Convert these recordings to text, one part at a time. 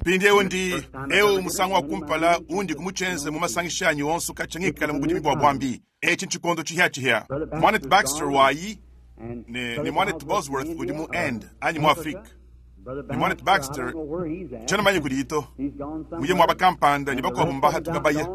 Mpindieu ndi eu musangu wa kumpala undi kumutshienze mu masangisha anyi onso katshia ngikala mu budimi bua buambi. Etshi ntshikondo tshipiatshipia. Muanetu Baxter wayi ne, ne muanetu Bosworth udi mu Inde anyi mu Afrike. Ne muanetu Baxter, tshiena manye kudiyi to, muye muaba kampanda ne bakuabu mbahatuka baya.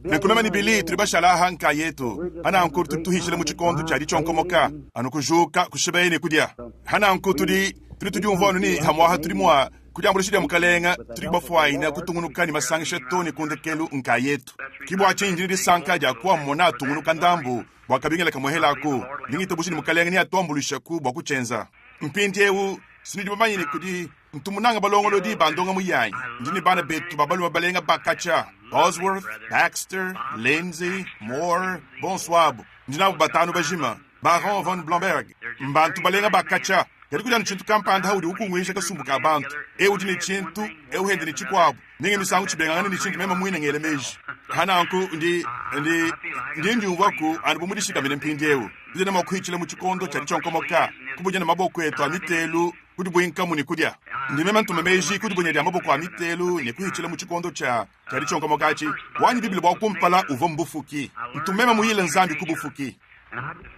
Nenku meme ne Billy tudi bashala aha nkayetu. Pa nanku tudi tuhishila mu tshikondo tshia ditshionkomoka, anu kujuka, kushibeya ne kudia. Pa nanku tudi, tudi tudiumvua anu ne hamuaha tudi mua, ku diambuluisha dia Mukalenga, tudi bafuanyine kutungunuka ne masangisha too ne ku ndekelu nkayetu. Ke bua tshinyi ndi ne disanka dia kuamona atungunuka ndambu bua kabingila kamuehelaku. Ndi ngitabuja ne Mukalenga neatuambuluishaku bua kutshienza. Mpindiewu, sinudi bamanye ne kudi ntu munanga balongolodi ba ndongamu yanyi. Ndi ne bana betu ba balume balenga ba katshia, Bosworth, Baxter, Lindsay, Moore, bonso abu. Ndi nabu batanu bajima. Baron von Blomberg, mbantu balenga ba katshia. Kadi kudi anu tshintu kampanda udi ukunguija kasumbu ka bantu. Eu udi ne tshintu, eu hende ne tshikuabu. Minga misangu tshibengangane ne tshindi meme muine ngela meji. Pa nanku ndi, ndi, ndi ndiumvuaku anu bu mudishikamine mpindieu. Tudi mua kuhitshila mu tshikondo tshia ditshionkomoka, kubunya ne maboko etu a mitelu, kudibuinkamu ne kudia. Ndi meme ntuma meji ku dibunya dia maboko a mitelu ne kuhitshila mu tshikondo tshia, tshia ditshionkomoka atshi. Wanyi Bible bua kumpala uvua mbufuki. Ntu meme muyile Nzambi ku bufuki.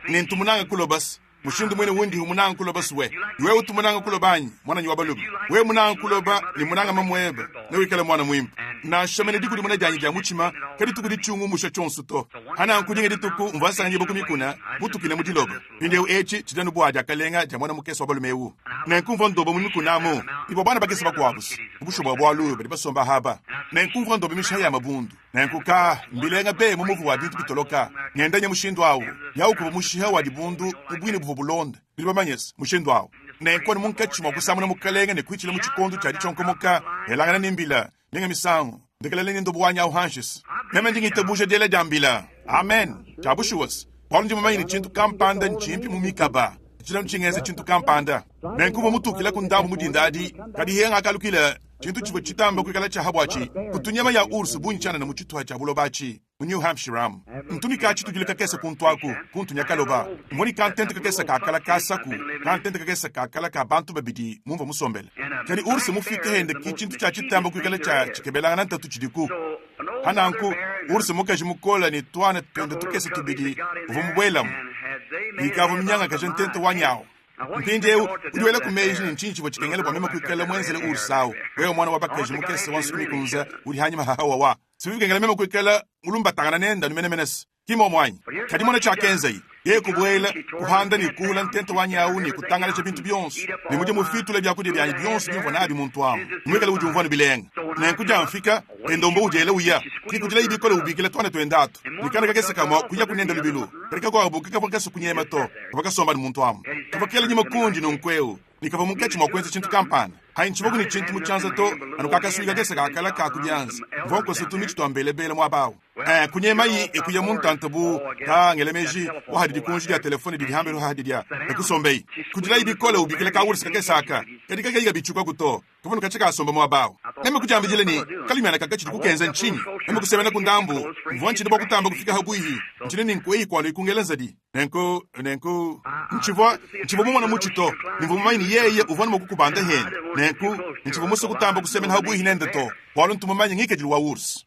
Ne ntu munanga kulobas mushindu muine undi munanga kuloba suwe. Wewe utu munanga kuloba anyi, muananyi wa balume? Wewe munanga kuloba ne munanga mamuebe, newikale muana muimpe. Nansha mene dikudimuna dianyi dia mutshima kadituku ditshiungumusha tshionso to. Pananku dinga dituku mvua nsanganyibua ku mikuna, mutukile mu diloba. Mpindieu etshi tshidi anu bua diakalenga dia muana mukese wa balume eu. Nenku mvua ndoba mu mikuna amu ivua bana bakese bakuabu, mu bushuwa bua bualu badi basomba aba. Nenku mvua ndoba mishiha ya mabundu. Nenku ka, mbilenga be mu muvu wa bintu bitoloka, ngenda nya mushindu awu, yawu kuvua mushiha wa dibundu mu buine buvua bulonda, nudi bamanyese, mushindu awu. Nenku anu munkatshi mua kusamuna Mukalenge ne kuitshila mu tshikondo tshia ditshionkomoka, ngelangana ne mbila, minga misangu, ndekelela ne ndobo wanyi awu hanshis. Meme ndi ngitabuja diela dia mbila. Amen. Tshia bushuwa's. Bualu ndi mumanye ne tshintu kampanda ntshimpi mu mikaba, tshilanu tshingenza tshintu kampanda. Nenku mvua mutukilaku ndambu mu dinda adi, kadi he ngakalukila Tshintu tshivua tshitamba kuikala tshia ha buatshi kutu nyama ya ours bungi tshianana mu tshituha tshia buloba atshi mu New Hampshire amu. Ntu ne ka-tshitudila kakese kuntu aku, kuntu nya kaloba. Mvua ne kantente kakese ka kala kasaku, kantente kakese ka kala ka bantu babidi mumvua musombele. Kadi ours mufike hende ki tshintu tshia tshitamba kuikala tshia tshikebelangana ntatu tshidiku. Pa nanku, ours mukaji mukole ne tuana tuende tukese tubidi uvua mubuelamu, ne ikavua minyangakaje ntente wanyi au. Mpindieu udi welaku meji ne ntshinyi tshivua tshikengela bua meme kuikala muenzele ours au, wewe muana wa bakaji mukese wa nsuki mikunze udi hanyima ha Hawawa? Si bikengela meme kuikala mulumbatangana nende anu menemene se ki mmuomu anyi? Kadi mona tshiakenzaye, yeye kubuela, kuhanda ne kuhula ntenta wanyi au ne kutangalaja bintu bionso, ne mudie mufitule biakudia bianyi bionso bimvua nabi muntu amu, muikale udiumvua anu bilenga. Nenku diamfika, Endombo udiela uya, kikudilayi bikole ubikila tuana tuende atu, ne kana kakese kamua kuyaku nende lubilu, kadi kakuabu kakavua kasue kunyema to, kavua kasomba ne muntu amu. Kavua kela nyima kundi nunku'eu, ne kavua munkatshi mua kuenza tshintu kampanda. Hanyi tshivuaku ne tshintu mu tshianza to, anu kakasuyi kakese ka kala ka ku bianza. Mvua nkosa tumitshi tua mbelebele muaba au. Eh, kunyemayi e kuya mu ntanta bu ka ngela meji wa hadi dikunji dia telefone didi hambelu hadi dia e kusombeyi. Kudilayi bikole ubikila ka ursi kakese aka, kadi kakayi kabitshukaku to. Kavua ne katshia kasomba muaba au. Meme kudiambidila ne, Kalumiana kaka tshidi kukenza ntshinyi? Meme kusemena ku ndambu. Mvua ntshina bua kutamba kufika habuihi, ntshina ne nkueyi kualua ikungela nzadi. Nenku, nenku ntshivua, ntshivua mumona mutshi to, ne mvua mumanye ne yeye uvua ne mua kukubanda hende. Nenku, ntshivua musue kutamba kusemena habuihi nende to, bualu ntu mumanye ngikadilu wa ours.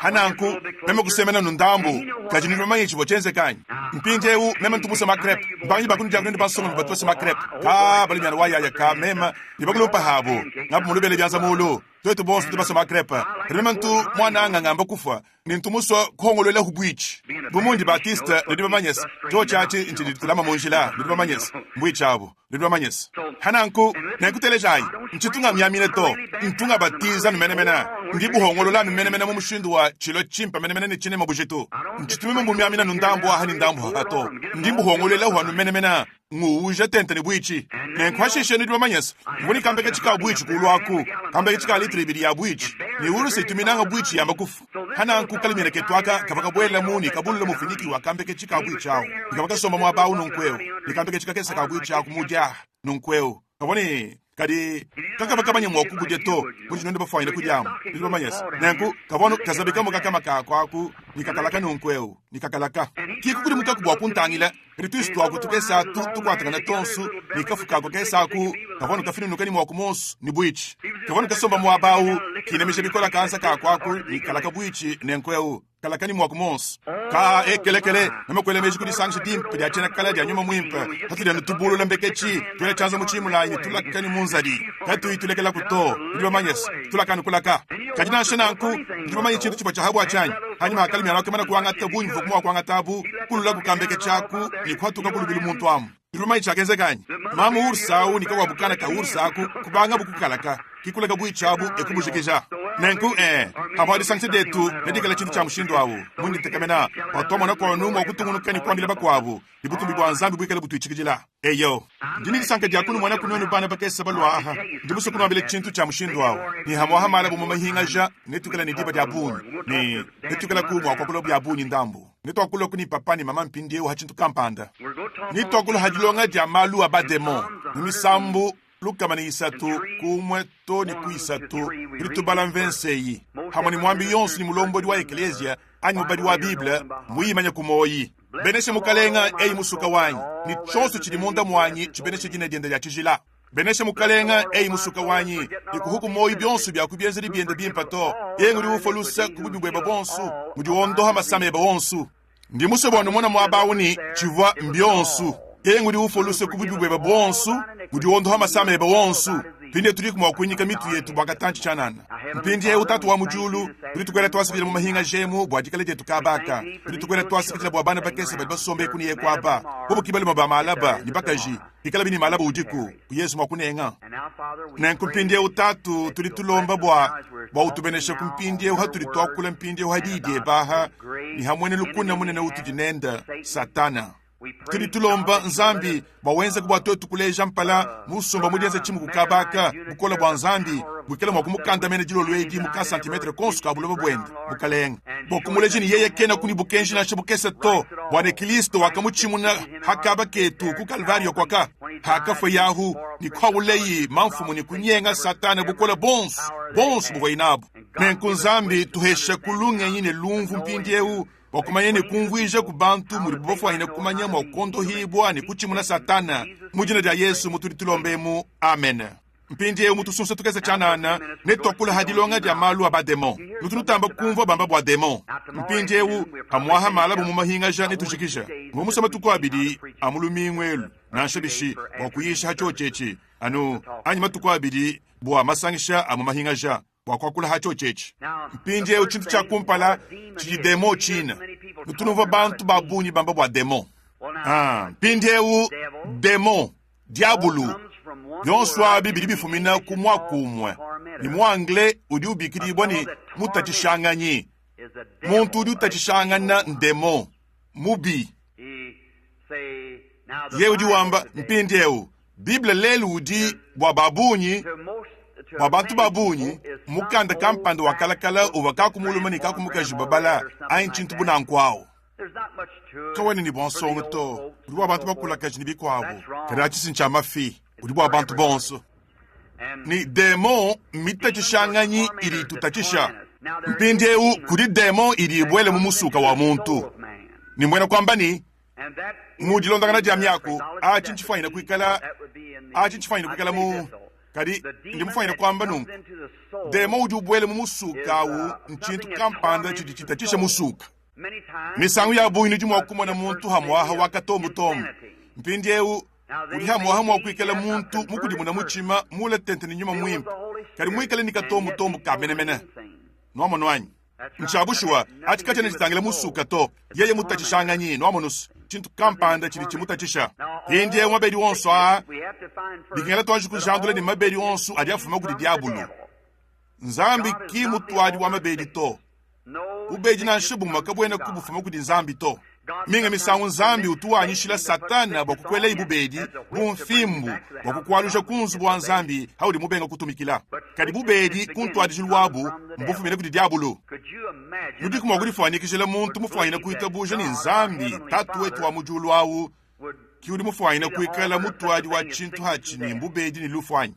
Pa nanku, meme kusemena nu ndambu, kadi nudi bamanye tshivua tshienzeka anyi? Mpindieu, meme ntu musue ma-crepe. Mbangi ba kunudi aku bansongalume batu basue ma-crepe. Kaa, balumiana wa yaya ka, meme ne bakulumpe abu, ngabu mulubele bianza muulu. Tuetu bonso tudi basue ma-crepe. Kadi meme ntu muananga ngamba kufua, ne ntu musue kuhongoluelaku buitshi. Bu mundi Baptiste, nudi bamanye's, tshiotshi atshi ntshidi tshitulama mu njila, nudi bamanye's, mbuitshi abu. Nudi bamanyese. Pa nanku, nenkutelejayi. Ntshitu ngamiamina to. Ntu ngabatiza anu menemene. Ndi buhongolola anu menemene mu mushindu wa tshilua tshimpe menemene ne tshinema bujitu. Ntshitu meme mbumiamina anu ndambu aha ne ndambu aha to. Ndi mbuhongoluelahu anu menemene, nguwuja tente ne buitshi. Nenku hashishe nudi bamanyese, mvua ne kambeketshi ka buitshi kuulu aku, kambeketshi ka litre ibidi ya buitshi, ne uruse itu minanga buitshi yamba kufua. Pa nanku kalumiana ketu aka kavua kabuelamu ne kabulula mufuniki wa kambeketshi ka buitshi au, ne kavua kasomba muaba au nunku'eu, ne kambeketshi kakese ka buitshi aku mu diaha nunku'eu, kavua ne. Kadi kakavua kamanye mua kubudia to, munudi nuenu bafuanyine kudiamu. Nudi bamanye's. Nenku kavua anu kazabi kamue kakama kaku aku ne kakalaka nunku eu, ne kakalaka. Ki kukudimukaku bua kuntangila, kadi tuisu tuaku tukese atu tukuatakana tuonso, ne kafu kaku kakese aku kavua anu kafinunuka ne muaku muonso ne buitshi. Kavua anu kasomba muaba au, kinamija bikole kanza kaku aku ne kalaka buitshi nenku eu. Kalakani muaku monso ka ekelekele meme kuela meji ku disangisha dimpe dia tshiena kala dia nyuma muimpe patudi anu tubulula mbeketshi tuela tshianza mu tshimulayi ne tulakani mu nzadi katuyi tulekelaku to. Nudi bamanye se tulakanu kulaka. Kadi nansha nanku nudi bamanye tshintu tshivua tshia bua tshianyi hanyima ha kalimi alua kuangata bungi buvua mua kuangata abu kululaku kambeketshi aku ne kuhatuka ku lubilu muntu amu. Nudi bamanye tshiakenzeka anyi? Mamu ursa au ne kakuabu kana ka ursa aku kubangabu kukalaka, kikulaka buitshi abu e kubujikija. Nenku, ee, pavua disangisha dietu nedikale tshintu tshia mushindu au, mundi ntekemena bua tuamona kuanu mua kutungunuka ne kuambila bakuabu, ne butumbi bua Nzambi buikale butuitshikidila. Eyo, ndi ne disanka dia kunumona ku nuenu bana bakese balua aha. Ndi musue kunuambila tshintu tshia mushindu au, ne hamuaha mala bu mu mahingaja netuikale ne diba dia bungi, ne netuikalaku mua kuakula bia bungi ndambu. Netuakulaku ne papa ne mama mpindieu ha tshintu kampanda. Netuakula ha dilonga dia malu a bademon mu Misambu 103 ku umue to ne ku isatu. Tudi tubala mvense eyi hamue ne muambi yonso ne mulombodi wa ekeleziya anyi mubadi wa Bible muyimanye ku muoyi. Benesha Mukalenga, eyi musuka wanyi, ne tshionso tshidi munda muanyi tshibeneshe dina diende dia tshijila. Benesha Mukalenga, eyi musuka wanyi, ne kuhuku muoyo bionso bia ku bienzedi biende bimpe to. Yeye ngudi ufua luse ku bubi buebe buonso, ngudi wondoha masama ebe onso. Ndi musue bua numone muaba au ne tshivua mbionso. Yeye ngudi ufua luse ku bubi buebe buonso, ngudi wondoha masama ebe onso. Mpindieu tudiku mua kuinyika mitu yetu bua katantshi tshianana. Mpindieu Tatu wa mu diulu, tudi tukuela tuasakidila mu mahingaja emu bua dikala dietu kaba aka. Tudi tukuela tuasakidila bua bana bakese badi basombe eku ne eku aba, bobu ki balume ba malaba ne bakaji. Pikalabi ne malaba udiku, ku Yezu mua kunenga. Nenku mpindieu Tatu, tudi tulomba bua bua utubeneshe ku mpindieu hatudi tuakula mpindieu ha diyi diebe aha ne ha muena lukuna munene utudi nende, Satana. Tudi tulomba Nzambi bua wenzeke bua tuetu kuleja mpala musumba mu dienza tshimuku kaba aka, bukole bua Nzambi buikale mua kumukandamena dilolo edi mu ka santimetre konso ka buloba buende, Mukalenge, bua kumuleja ne yeye kenaku ne bukenji nansha bukese to, bua ne Kilisto wakamutshimuna ha kaba ketu ku Kalvario kuaka hakafue yahu ne kuawuleyi mamfumu ne kunyenga Satana bukole bonso bonso buvuaye nabu. Nenku Nzambi tuhesha ku lungenyi ne lumvu mpindieu bua kumanya ne kumvuija ku bantu mudibu bafuanyine kumanya mua kuondohibua ne kutshimuna Satana mu dina dia Yesu mutudi tulomba emu. Amen. Mpindieu mu tusunsa tukese tshianana netuakule ha dilonga dia malu a bademon. Nutu nutamba kumvua bamba bua demon. Mpindieu hamuaha malaba mu mahingaja netujikija ngumusha matuku abidi a mu lumingu elu nansha bishi bua kuyisha ha tshiotshi etshi anu anyi matuku abidi bua masangisha a mu mahingaja bua kuakula ha tshiotshi etshi. Mpindieu tshintu tshia kumpala tshidi demon tshina. Nutu numvua bantu ba bungi bamba bua demon. Ah, mpindieu demon diabulu, bionso abi bidi bifumina ku muaku umue, ne mu anglais udi ubikidibua ne mutatshishanganyi. Muntu udi utatshishangana ndemon mubi. Yeye udi wamba mpindieu, Bible lelu udi bua ba bungi, bua bantu ba bungi, mukanda kampanda wa kalakala uvua kaku mulume ne kaku mukaji babala anyi tshintu bu nanku au. Kawena ne bua nsongo to, udi bua bantu bakulakaje ne bikuabu, kadi atshi si ntshia mafi, udi bua bantu bonso. Ne demon mmitatshishanganyi idi itutatshisha. Mpindieu kudi demon idi ibuela mu musuka wa muntu, ne mbuena kuamba ne, mu dilondangana dia miaku, atshi ntshifuanyine kuikala, atshi ntshifuanyine kuikala mu, kadi ndi mufuanyine kuamba nunku, demon udi ubuela mu musuka au ntshintu kampanda tshidi tshitatshisha musuka. Misangu ya bungi nudi mua kumona muntu hamuaha wa katombutombu. Mpindieu udi hamuaha mua kuikala muntu mukudimuna mutshima mule tente ne nyuma muimpe, kadi muikale ne katombutombu ka menemene. Nuamonu anyi? Ntshia bushuwa, atshi katshiena tshitangila musuka to. Yeye mutatshishanganyi, nuamonu's, tshintu kampanda tshidi tshimutatshisha. Mpindieu mabedi onso aa, bikengela tuanji kujandula ne mabedi onso adi afuma kudi diabulu. Nzambi ki mutuadi wa mabedi to. Bubedi nansha bumue kabuena kubufuma kudi Nzambi to. Minga misangu Nzambi utu wanyishila Satana bua kukuelayi bubedi bu mfimbu bua kukualuja ku nzubu wa Nzambi haudi mubenga kutumikila. Kadi bubedi ku ntuadijilu wabu mbufumine kudi diabulu. Nudiku mua kudifuanyikijila muntu mufuanyine kuitabuja ne Nzambi Tatu wetu wa mu diulu au ki udi mufuanyine kuikala mutuadi wa tshintu hatshi ne mbubedi ne lufu anyi?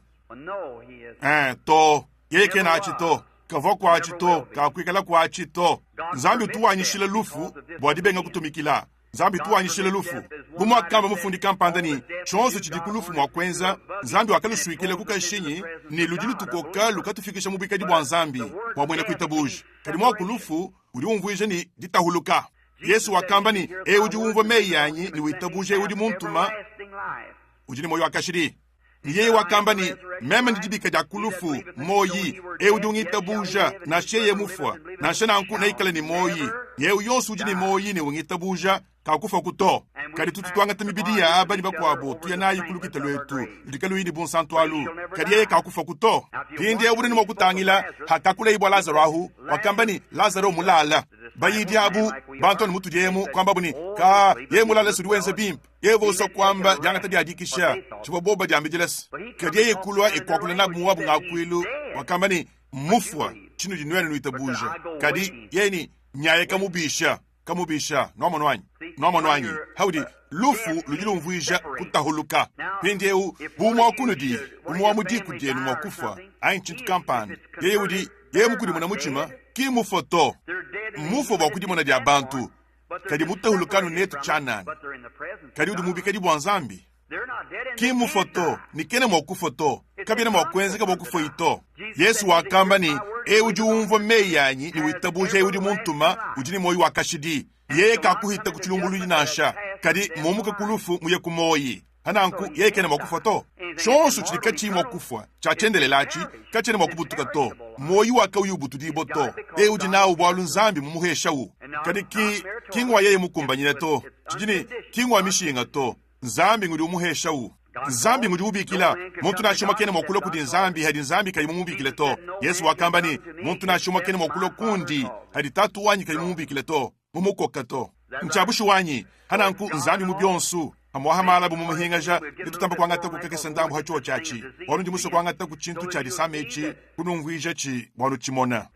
Ee, to. Yeye kena atshi to. Kavua kuatshi to. Kakuikala kuatshi to. Nzambi utu wanyishila lufu bua dibenga kutumikila. Nzambi utu wanyishila lufu. Bu muakamba mufundi kampanda ne, Tshionso tshidi ku lufu mua kuenza, Nzambi wakalusuikila ku kashinyi ne ludi lutukoka lukatufikisha mu buikadi bua Nzambi bua muena kuitabuja. Kadi muaku lufu udi umvuija ne, ditahuluka. Yesu wakamba ne, Eu udi umvua meyi anyi ne witabuja eu udi muntuma udi ne muoyo wa kashidi. Ne yeye wakamba ne, Meme ndi dibika dia ku lufu, muoyi. Eu udi ungitabuja, nansha yeye mufua, nansha nanku neikale ne muoyi. Ne eu yonso udi ne muoyi ne ungitabuja kakufuaku to. Kadi tutu tuangata mibidi ya aba ne bakuabo tuya nayi ku lukita luetu ludi kaluyi ne bunsantu alu, kadi yeye kakufuaku to. Mpindieu udi ne mua kutangila hakakuleye bua Lazaro ahu, wakamba ne, Lazaro mulala. Bayidi abu, bantu anu mutudi emu, kuambabu ne, Ka, yeye mulala se udi wenza bimpe. Yeye uvua usua kuamba diangata dia dikisha, tshivua bobo badiambidila se. Kadi yeye kulua e kuakula nabu mu wabu ngakuilu, wakamba ne, Mmufua, tshinudi nuenu nuitabuja. Kadi yeye ne, Nyaye kamubisha. Kamubisha. Nuamonu anyi? Nuamonu anyi? Haudi, lufu ludi lumvuija kutahuluka. Mpindieu, bu umue wa kunudi, umue wa mu diku dienu mua kufua, anyi tshintu kampanda, yeye udi, yeye mukudimuna mutshima, ki mmufue to. Mmufue bua kudimona dia bantu, kadi mutahulukanu netu tshianana. Kadi udi mu bikadi bua Nzambi. Ki mmufue to, ne kena mua kufua to. Kabiena mua kuenzeka bua kufuayi to. Yesu wakamba ne, Eu udi umvua meyi anyi ne witabuja eu udi muntuma udi ne muoyo wa kashidi. Yeye kakuhita ku tshilumbuluidi nansha, kadi mumuka ku lufu muye ku muoyi. Pananku yeye kena mua kufua to. Tshionso tshidi katshiyi mua kufua tshia tshiendelele atshi katshiena mua kubutuka to. Muoyi wa kauyi ubutudibua to. Yeye udi nawu bualu Nzambi mumuheshawu. Kadi ki, ki ngua yeye mukumbanyine to. Tshidi ne, ki ngua mishinga to. Nzambi ngudi umuheshawu. Nzambi ngudi ubikila. Muntu nansha umue kena mua kulua kudi Nzambi hadi Nzambi kayi mumubikile to. Yesu wakamba ne, Muntu nansha umue kena mua kulua kundi hadi Tatu wanyi kayi mumubikile to, mumukoka to. Ntshia bushuwa anyi? Hananku Nzambi mu bionso, hamuaha mala bu mumuhingaja, netutamba kuangataku kakese ndambu ha tshiotshi atshi, bualu ndi musue kuangataku tshintu tshia disama etshi kunumvuijatshi bua nutshimona.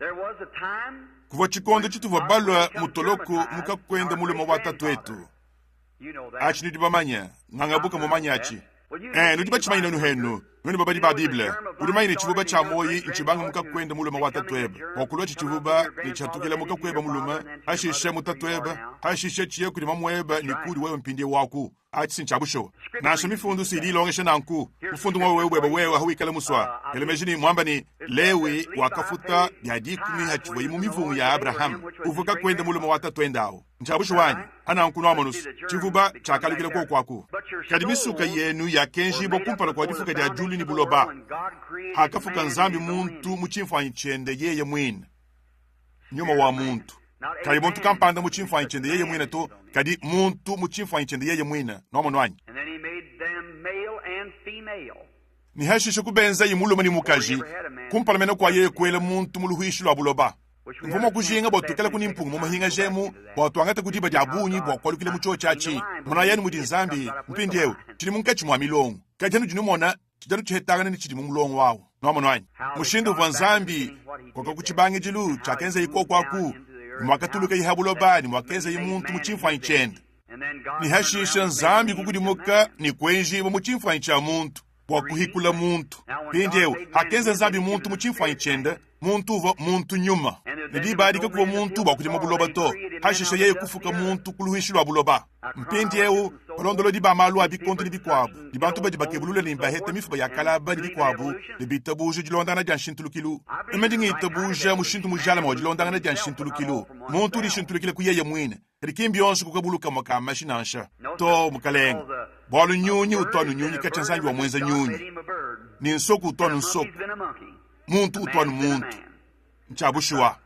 Kuvua tshikondo tshituvua balua mu toloko mu kakuende mulume wa tatuetu. Atshi nudi bamanye, ngangabuka mumanye atshi. Eh, nudi batshimanye nenu henu, nuenu babadi ba Bible. Udi manye ne tshivuba tshia muoyi ntshibanga mu kakuende mulume wa tatuebe. Bua kulua tshitshivuba ne tshiatukila mu kakueba mulume, hashishe mu tatuebe, hashishe tshiye kudi mamuebe ne kudi wewe mpindieu waku. Atshi si ntshia bushuwa. Nansha mifundu si idi ilongesha nanku. Mufundu ngwa wewe buebe wewe hawikala musua. Ela meji ne muamba ne Lewi wakafuta bia dikumi hatshivuaye mu mivungu ya Abrahama uvua kakuende mulume wa tatuende awu. Ntshia bushuwa anyi? Pananku nuamonu's, tshivuba tshiakalukila kuoku aku. Kadi misuka yenu yakenjibua kumpala kua difuka dia diulu ne buloba, hakafuka Nzambi muntu mu tshimfuanyi tshiende yeye muine, nyuma wa muntu. Kayi muntu kampanda mu tshimfuanyi tshiende yeye muine to, kadi muntu mu tshimfuanyi tshiende yeye muine. Nuamonu anyi? Ne hashishe kubenzaye mulume ne mukaji, kumpala mene kua yeye kuela muntu mu luhuishi lua buloba. Mvua mua kujinga bua tuikalaku ne mpunga mu mahingaja emu bua tuangate ku diba dia bungi bua kualukila mu tshiotshi atshi. Monayi anu mudi Nzambi mpindieu, tshidi munkatshi mua milongo, kadi anudi numona tshidi anu tshihetangana ne tshidi mu mulongo wawu. Nuamonu anyi? Mushindu uvua Nzambi koka ku tshibangidilu tshiakenzaye kuoku aku, ne muakatulukaye ha buloba ne muakenzaye muntu mu tshimfuanyi tshiende, ne hashishe Nzambi kukudimuka ne kuenjibua mu tshimfuanyi tshia muntu bua kuhikula muntu. Mpindieu, hakenza Nzambi muntu mu tshimfuanyi tshiende, muntu uvua muntu nyuma, ne diba adi kakuvua muntu bua kudima buloba to. Hashishe yeye kufuka muntu ku luhuishi lua buloba. Mpindieu, balondolodi ba malu a bikondo ne bikuabu, ne bantu badi bakebulula ne baheta mifuba ya kalaba ne bikuabu, ne bitabuja dilondangana dia nshintulukilu. Meme ndi ngitabuja mushindu mujalame wa dilondangana dia nshintulukilu. Muntu udi shintulukila ku yeye muine, kadi ki mbionso ku kabulu kamue ka mashi nansha. Too, mukalenge. Bualu nyunyi utu anu nyunyi katshia Nzambi wamuenza nyunyi, ne nsoku utu anu nsoku, muntu utu anu muntu. Ntshia bushuwa.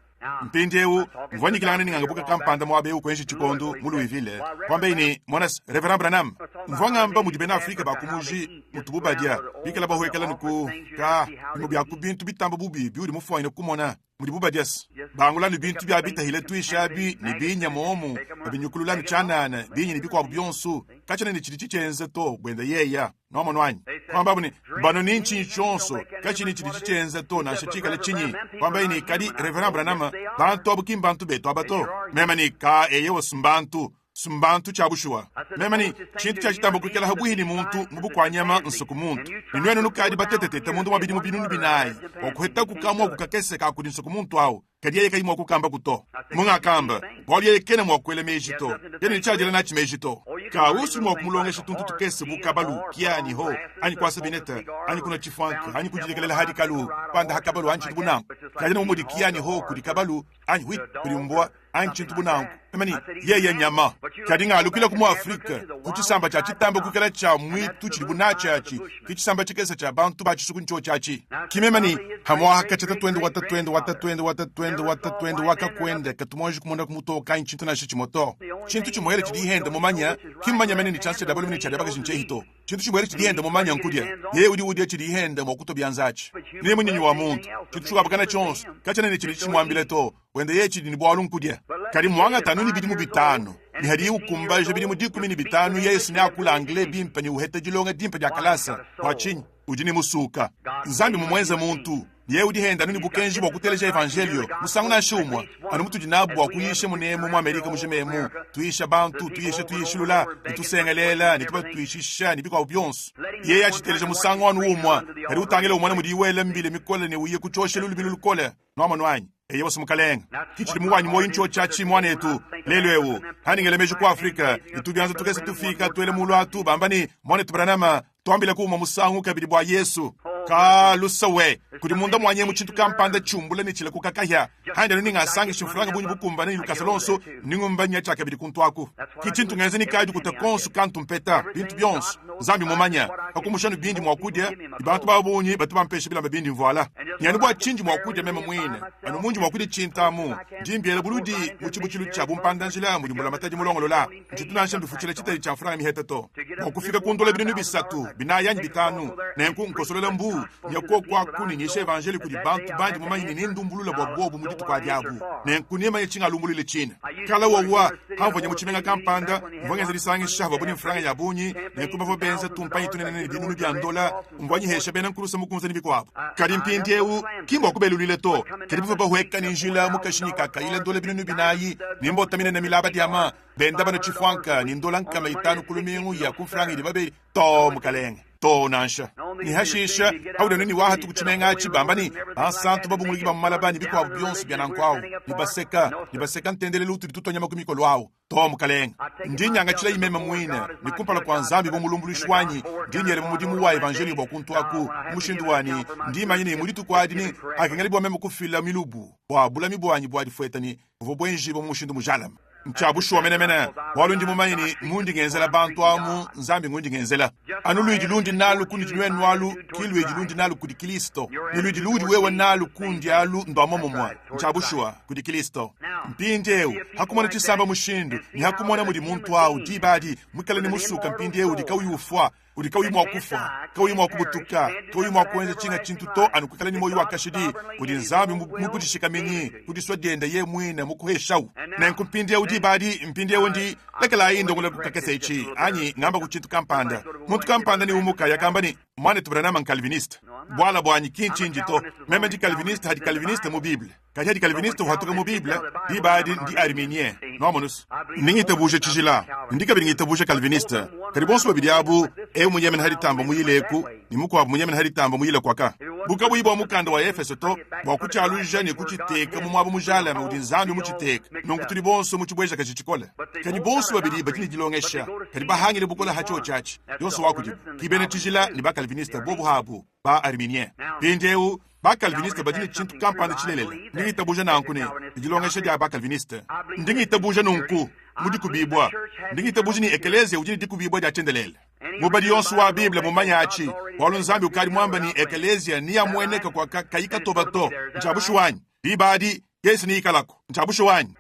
Mpindieu, mvua nyikilangana ne ngangabuka kampanda muaba eu kuenji tshikondo mu Louisville, kuambaye ne, Mona, Reverend Branham, mvua ngamba mudi bena Afrike ba ku muji mutubu badia, bikala bahuekela ne ku ka bimue bia ku bintu bitamba bubi biudi mufuanyine kumona. Mudibu badia se bangula ne bintu bia bitahile tuishi abi ne binya momu, babinyukulula ne tshianana, binya ne bikuabu bionso, katshiena ne tshidi tshitshienza to, buenda yeya. Nuamonu anyi? Kuambabu ne, Bano ni ntshinyi tshionso, katshiena ne tshidi tshitshienza to, nansha tshikale tshinyi. Kuambaye ne, Kadi, Reverend Branham, bantu abu ki mbantu betu aba to. Meme ne, Ka, eyowa, s'mbantu. S'mbantu cya bushuwa. Meme ne, Cintu cya citamba kwikala habwihi ne muntu mu bukwa-nyama nsuku muntu. Ne nwenu nukaadi batetetete munda mwa bidimu binunu binaayi bwa kuhetaku kamwaku kakese ka kudi nsuku muntu awu, kadi yeye kayi mwa kukambaku to. Mungakamba, bwalu yeye kena mwa kwela meeji to. Kena ne cya dyela naaci meeji to. Ka usu mwa kumulongesha tuntu tukese bu kabalu, kia anyi ho, anyi kwasa bineta, anyi kunwa cifwanka, anyi kudilekelela ha dikalu, kupanda ha kabalu anyi cintu bu nanku. Kadi anu bu mudi kia anyi ho kudi kabalu, anyi huit kudi mbwa, anyi tshintu bu nanku, meme ne, yeye nyama. Kadi ngalukilaku mu Afrike, ku tshisamba tshia tshitamba kuikala tshia mwitu tshidibu natshi atshi, ke tshisamba tshikese tshia bantu ba tshisuku ntshiotshi atshi. Ki meme ne, Hamuaha katshia tatuende wa tatuende wa tatuende wa tatuende wa tatuende wa kakuende katu muanji kumonaku mutoke anyi tshintu nansha tshimue to. Tshintu tshimuele tshidi hende mumanye, ki mmumanye mene ne tshianza tshia dia balume ne tshia dia bakaji ntshiehi to. Tshintu tshimuele tshidi hende mumanye nkudia. Yeye udi udia tshidi hende mua kutua bianza atshi. Ne munyinyi wa muntu, tshintu tshikuabakana tshionso, katshiena ne tshidi tshimuambile to. Wende yeye tshidi ne bualu nkudia. Kadi muangata anu ne bidimu bitanu, ne hadiye ukumbaja bidimu 15 yeye si neakula anglais bimpe ne uheta dilonga dimpe dia kalasa. Bua tshinyi? Udi ne musuka. Nzambi mumuenze muntu, ne yeye udi henda anu ne bukenji bua kuteleja evanjelio musangu nansha umue, anu mutudi nabu bua kuyisha munemu mu Amerika mujima emu, tuyisha bantu, tuyisha tuyishilula, ne tusengelela, ne tubatuishisha, ne bikuabu bionso. Yeye atshiteleja musangu anu umue, kadi utangila umona mudiye wela mbila mikole ne uya ku tshioshelu lubilu lukole. Nwamonu anyi? Eyowa, Mukalenge. Ki tshidi mu wanyi muoyo ntshiotshi atshi, mwanetu. Lelu ewu, andi ngela meji ku Afrika, ne tubyanza tukese tufiika tuele mulu atu, bamba ne, Mwanetu Branham, tuambilaku umue musangu kabidi bua Yesu. Kaa, lusa we! Kudi munda muanyi emu tshintu kampanda tshiumbula ne tshilakuka kahia. Andi anu ne ngasangisha mfranga bungi bukumbane ne lukasa luonso, ndi ngumba nya tshiakabidi kuntu aku. Ki tshintu ngenza ne kadi kuta konso kantu mpeta, bintu bionso. Nzambi mmumanye, pa kumusha anu bindi mua kudia, ne bantu ba bungi batu bampesha bilamba bindi mvuala. Ne anu bua tshindi mua kudia meme muine, anu mundi mua kudia tshintu amu, ndi mbiela buludi mu tshibutshilu tshia bumpanda-njila mudi mbulamatadi mulongolola. Ntshitu nansha mbifutshila tshitadi tshia mfranga miheta to, bua kufika ku ndola 300, 4 anyi 5. Nenku nkosolola mbuu, nya kuoku aku ne nyisha evanjeliyo kudi bantu bandi mumanye ne nendumbulula bua buobu mu dituku adi abu. Nenku nemanye tshingalumbuluile tshine. Kala wowa, pamvua nya mu tshimenga kampanda, mvua ngenza disangisha avuabu ne mfranga ya bungi, nenku bavua benza tumpanyi tunene ne binunu bia ndola, mvua nyihesha bena nkulusa mukunze ne bikuabu. Kadi mpindieu, ki mbua kubeluluila to, kadi bavua bahueka ne njila mu kashinyi ka kayila ndola 4000 ne mbota minene milaba diama, benda banua tshifuanka ne ndola 500 ku lumingu ya ku mfranga idi babeli. Too, mukalenge. Too, nansha. Ne hashisha, haudi anu ne wahatu ku tshimenga atshi, bamba ne, Bansantu babunguluki ba mu malaba ne bikuabu bionso bia nanku awu, ne baseka, ne baseka ntendelelu utudi tutua nyama ku mikolo awu. Too, mukalenge. Ndi nyangatshilayi meme muine, ne kumpala kua Nzambi bu mulumbuluishi wanyi, ndi nyela mu mudimu wa evanjeliyo bua kuntuaku, mu mushindu wa ne, ndi manya ne mu dituku adi ne akengela bua meme kufila milubu bua bulami buanyi bua difueta ne buvua buenjibua mu mushindu mujalame. Ntshia bushuwa menemene, bualu ndi mumanye ne, mundi ngenzela bantu amu Nzambi ngundi ngenzela. Anu luidi lundi nalu kunudi nuenu alu ki luidi lundi nalu kudi Kilisto, ne luidi luudi wewe nalu kundi alu ndua momumue. Ntshia bushuwa, kudi Kilisto. Mpindieu, ha kumona tshisamba mushindu, ne ha kumona mudi muntu au diba adi muikale ne musuka mpindieu udi kauyi ufua, udi kauyi mua kufua, kauyi mua kubutuka, kauyi mua kuenza tshinga tshintu to anu kuikala ne muoyo wa kashidi, udi Nzambi mukudishikaminyi ku disua diende yeye muine mukuheshawu. Nenku mpindieu diba adi, mpindieu ndi lekelayi ndongola ku kakese etshi, anyi ngamba ku tshintu kampanda. Muntu kampanda ne umuka yakamba ne, Muanetu Branham n'Calviniste. Buala buanyi ki ntshindi to. Meme ndi Calviniste hadi Calviniste mu Bible. Kadi hadi Calviniste uhatuka mu Bible, diba adi ndi Arminien. Nwamonus? Ndi ngitabuja tshijila, ndi kabidi ngitabuja Calviniste. Kadi bonso babidi abu, eu munyemene ha ditamba muyile eku, ne mukuabu munyemene ha ditamba muyile kuaka. Bu kabuyi bua mukanda wa Efeso to, bua kutshialuja ne kutshiteka mu muaba mujalame udi Nzambi mutshiteke. Nunku tudi bonso mu tshibuejakaji tshikole. Kadi bonso babidi badi ne dilongesha, kadi bahangile bukole ha tshiotshi atshi, yonso wa kudibu. Ki bena tshijila ne ba Calviniste bobu habu, ba Arminien. Mpindieu, Ba-Calviniste badi ne tshintu kampanda tshilelela. Ndi ngitabuja nanku ne, dilongesha dia ba-Calviniste. Ndi ngitabuja nunku mu dikubibua. Ndi ngitabuja ne ekeleziya udi ne dikubibua dia tshiendelele. Mubadi yonso wa Bible mumanye atshi, bualu Nzambi ukadi muambe ne ekeleziya neamueneke kua kayi katoba to. Ntshia bushuwa anyi? Diba adi, Yesu neikalaku. Ntshia bushuwa anyi?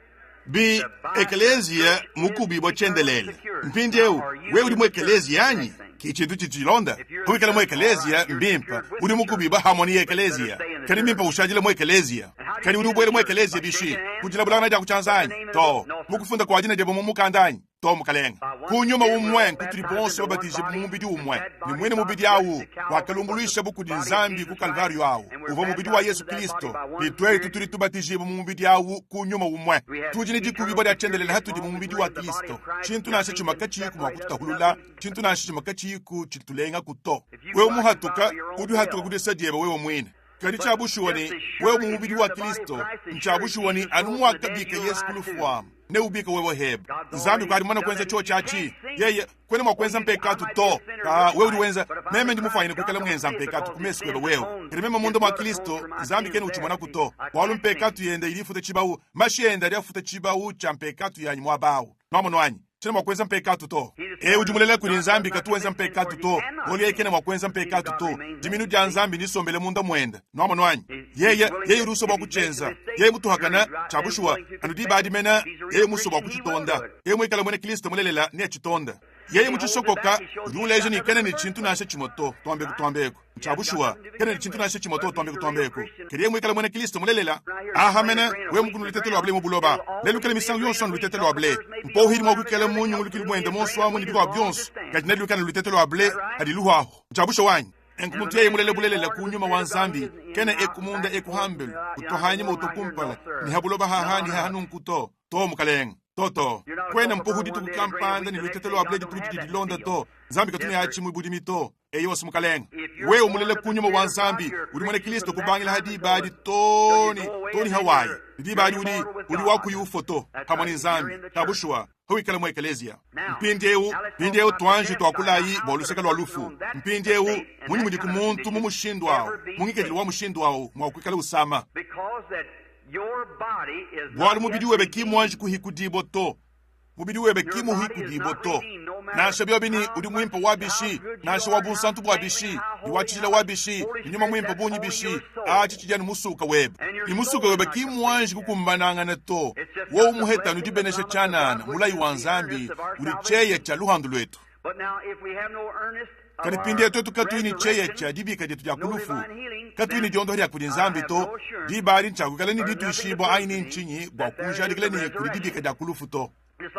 Bi ekeleziya mukubibua tshiendelele. Mpindieu, wewe udi mu ekeleziya anyi? Ki tshintu tshidi tshilonda. Kuikala mu ekeleziya mbimpe, udi mukubibua hamue ne ekeleziya. Kadi mbimpe ushadile mu ekeleziya. Kadi udi ubuela mu ekeleziya bishi? Ku dilabulangana dia ku tshianza anyi? Too. Mu kufunda kua dina diebe mu mukanda anyi? To, mukalenge. Ku nyuma umue nkutudi bonso babatijibue mu mubidi umue, ne muine mubidi au wakalumbuluishabu kudi Nzambi ku Kalvariyo au uvua mubidi wa Yezu Kristo, ne tuetu tudi tubatijibua mu mubidi au ku nyuma umue. Tudi ne dikubibua dia tshiendelele hatudi mu mubidi wa Kristo. Tshintu nansha tshimue katshiyiku mua kututahulula, tshintu nansha tshimue katshiyiku tshitulengaku to. Wewe muhatuka, udi uhatuka ku disa diebe wewe muine. Kadi tshia bushuwa ne, wewe mu mubidi wa Kristo, ntshia bushuwa ne, anu muakabika Yezu ku lufu amu, neubike wewe hebe. Nzambi ukadi mumane kuenza tshiotshi atshi. Yeye kwena mua kuenza mpekatu to. Kaa, wewe udi wenza, meme ndi mufuanyine kuikala muenza mpekatu ku mesu kuebe wewe. Kadi meme munda mua Kristo, Nzambi kena utshimonaku to, bualu mpekatu yende idi ifuta tshibawu, mashi ende adi afuta tshibawu tshia mpekatu yanyi muaba awu. Nwamonu anyi? Tshiena mua kuenza mpekatu to. Eu udi mulela kudi Nzambi katu wenza mpekatu to, bualu yeye kena mua kuenza mpekatu to. Diminu dia Nzambi ndisombele munda muende. Nwamonu anyi? Yeye, yeye udi usua bua kutshienza. Yeye mutuhakana, tshia bushuwa, anu diba adi mene, yeye musue bua kutshitonda. Yeye muikale muena Kristo mulelela, neatshitonde. Yeye mutshisokoka, udi uleja ne kena ne tshintu nansha tshimue to. Tuambeku, tuambeku. Ntshia bushuwa, kena ne tshintu nansha tshimue to. Tuambeku, tuambeku. Kadi yeye muikale muena Kristo mulelela, aha mene, wewe mukunu lutete lua ble mu buloba, nelukale misangu yonso anu lutete lua ble. Mpohidi mua kuikala mu nyungulukilu muende monso amu ne bikuabu bionso, kadi nelukale lutete lua ble hadi luhuahu. Ntshia bushuwa anyi? Nenku muntu yeye mulele bulelela ku nyuma wa Nzambi, kena eku munda eku hambelu, utua hanyima utua kumpala, ni ha buloba haha ni haha nunku to. To, mukalenge. To, to. Kuena mpuhu dituku kampanda ne lutete lua ble dituku didi dilonda to. Nzambi katu ne atshi mu budimi to. Eyowa, mukalenge. Wewe mulele ku nyuma wa Nzambi, udi muena Kristo kubangila ha diba adi too ne, too ne hawayi. Ne diba adi udi, udi wa kuyi ufua to, pamue ne Nzambi. Ta bushuwa, hawikala mu ekeleziya. Mpindiewu, mpindiewu tuanji tuakulayi bua luseke lua lufu. Mpindiewu, munyi mudiku muntu mu mushindu awu, mu ngikadilu wa mushindu awu mua kuikala usama? Bualu mubidi webe ki muanji kuhikudibua to, mubidi webe ki muhikudibua to, nansha biobi ne udi muimpe wa bishi, nansha wa bunsantu bua bishi, ne wa tshijila wa bishi, ne nyuma muimpe bungi bishi, atshi tshidi anu musuka webe, ne musuka webe ki muanji kukumbanangana to. Wowu muheta anu dibenesha tshianana, mulayi wa Nzambi udi tshieya tshia luhandu luetu. Kadi mpindieu tuetu katuyi ne tshieya tshia dibika dietu dia ku lufu, katuyi ne diondoha dia kudi Nzambi to, diba adi ntshiakuikala ne dituishibua anyi ne ntshinyi bua kunjadikila ne kudi dibika dia ku lufu to.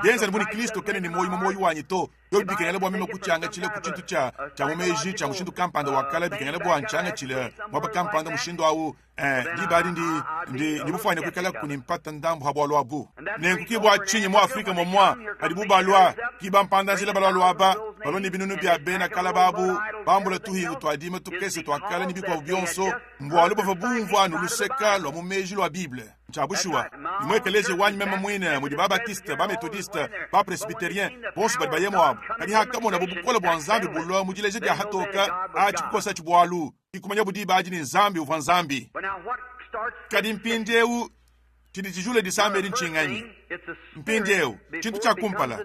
Bienza anu bu ne Kristo kena ne muoyo mu muoyo wanyi to, biobi bikengela bua meme kutshiangatshila ku tshintu tshia tshia mu meji tshia mushindu kampanda wa kale, bikengela bua ntshiangatshile muaba kampanda mushindu au, Eh, diba adi ndi, ndi, ndi mufuanyine kuikalaku ne mpata ndambu ha bualu abu. Nenku ke bua tshinyi mu Afrike momua padibu balua, ki bampanda-njila balualua aba, balua ne binunu bia bena kala babu, bambula tuhingu tua dima tukese tua kala ne bikuabu bionso, mbualu bavua bumvua anu luseka lua mu meji lua Bible. Ntshia bushuwa. Ne mu ekeleziya wanyi meme muine mudi ba-Baptiste, ba-Methodiste, ba-Presbyterien, bonso badi bayemu abu. Kadi hakamonabu bukole bua Nzambi bulua mu dileja dia hatoka, atshi kukosatshi bualu. Ki kumanyabu diba adi ne Nzambi uvua Nzambi. Kadi mpindieu tshidi tshijula disama edi ntshinganyi? Mpindieu, tshintu tshia kumpala,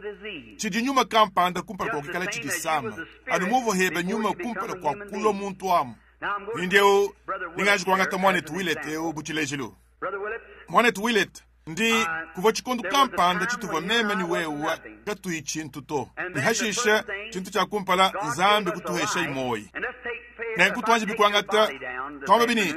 tshidi nyuma kampanda kumpala kua kuikala tshidisama, anu muvua hebe nyuma kumpala kua kulua muntu amu. Mpindieu, ninganji kuangata muanetu Willett eu bu tshilejilu. Muanetu Willett, ndi kuvua tshikondo kampanda tshituvua meme ne wewe katuyi tshintu to, ne hashishe tshintu tshia kumpala Nzambi kutuhesha muoyo. Nenku tuanji kuangata tuamba bini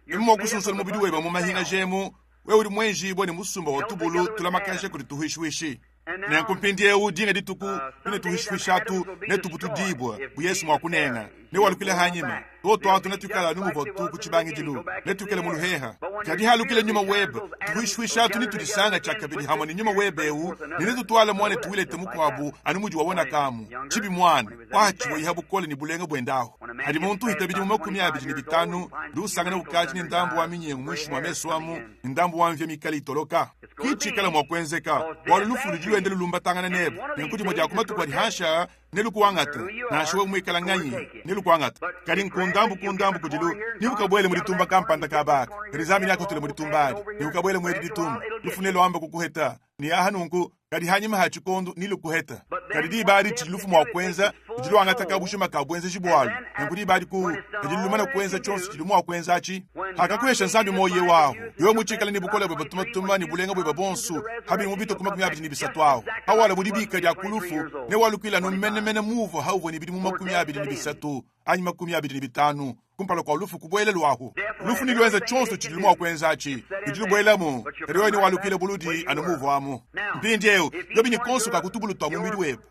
emu mua kusunsula mubidi webe mu mahinga jemu, wewe udi muenjibue ne musumba wa tubulu tulamakaja kudi tuhuishihuishi. Nenku mpindieu dinga dituku tune tuhuishihuishi atu netubutudibue bu Yesu mua kunenga newalukile hanyima. Tuotu atu netuikale anu muvua tu ku tshibangidilu, netuikale mu luheha. Kadi halukile nyuma webe, tuhuishihuishi atu netudisanga tshiakabidi hamue ne nyuma webe eu, ne netutuale muanetu Willett mukuabu anu mudi wawonaka amu. Tshibi muana, wahatshibua bukole ne bulenga buende ahu. Hadi muntu uhita bidimu 25, udi usangana ukadi ne ndambu wa minyengu muinshi mua mesu amu, ne ndambu wa mvia mikale itoloka. Ki tshikala mua kuenzeka, bualu lufu ludi luenda lulumbatangana nebe. Nenku dimue dia ku matuku adi hanshi aa nelukuangate, nansha wewe muikala nganyi, nelukuangate. Kadi nku ndambu ku ndambu kudilu, neukabuele mu ditumba kampanda kaba aka, kadi Nzambi neakutule mu ditumba adi, neukabuele mu edi ditumba, lufu neluambe kukuheta, ne aha nunku, kadi hanyima ha tshikondo nelukuheta. Kadi diba adi tshidi lufu mua kuenza, ludi luangata kabujima ka buenzeji bualu. Nenku diba adi ku, ludi lumana kuenza tshionso tshidi mua kuenza atshi. Hakakuhesha Nzambi muoyo eu ahu, wewe mutshikale ne bukole buebe tumatuma ne bulenga buebe buonso, ha bidimu bitue ku 23 ahu, hawala bu dibika dia ku lufu, newalukile anu menemene muvua hauvua ne bidimu 23 anyi 25 kumpala kua lufu kubuela luahu. Lufu neluenze tshionso tshidilu mua kuenza atshi, ludi lubuelamu, kadi wewe newalukile buludi anu muvuamu. Mpindieu. Mpindiewu, biobi ne konso ka ku tubulu tua mubidi webe,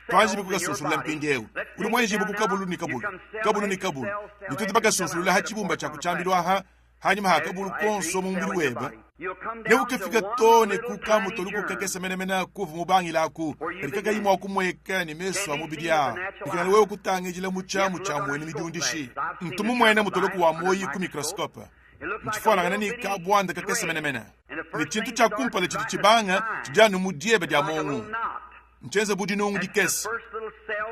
tuanjibi kukasunsulula mpindiewu. Udi muenjibu ku kabulu ne kabulu, kabulu ne kabulu, ne tudi bakasunsulula ha tshibumba tshia ku tshiambilu aha, hanyima ha kabulu konso mu mubidi webe, neukafika too ne ku kamutolu kakese menemene kuvu mubangilaku, kadi kakayi mua kumueka ne mesu a mubidi aa, bikengela wewe kutangidila mu tshiamu tshia muenu midiundishi. Ntu mumuene mutoloku wa muoyi ku microscope. Ntshifuanangane ne kabuanda kakese menemene. Ne tshintu tshia kumpala tshidi tshibanga tshidi anu mu dieba dia muongo. Ntshienze bu dinungu dikese.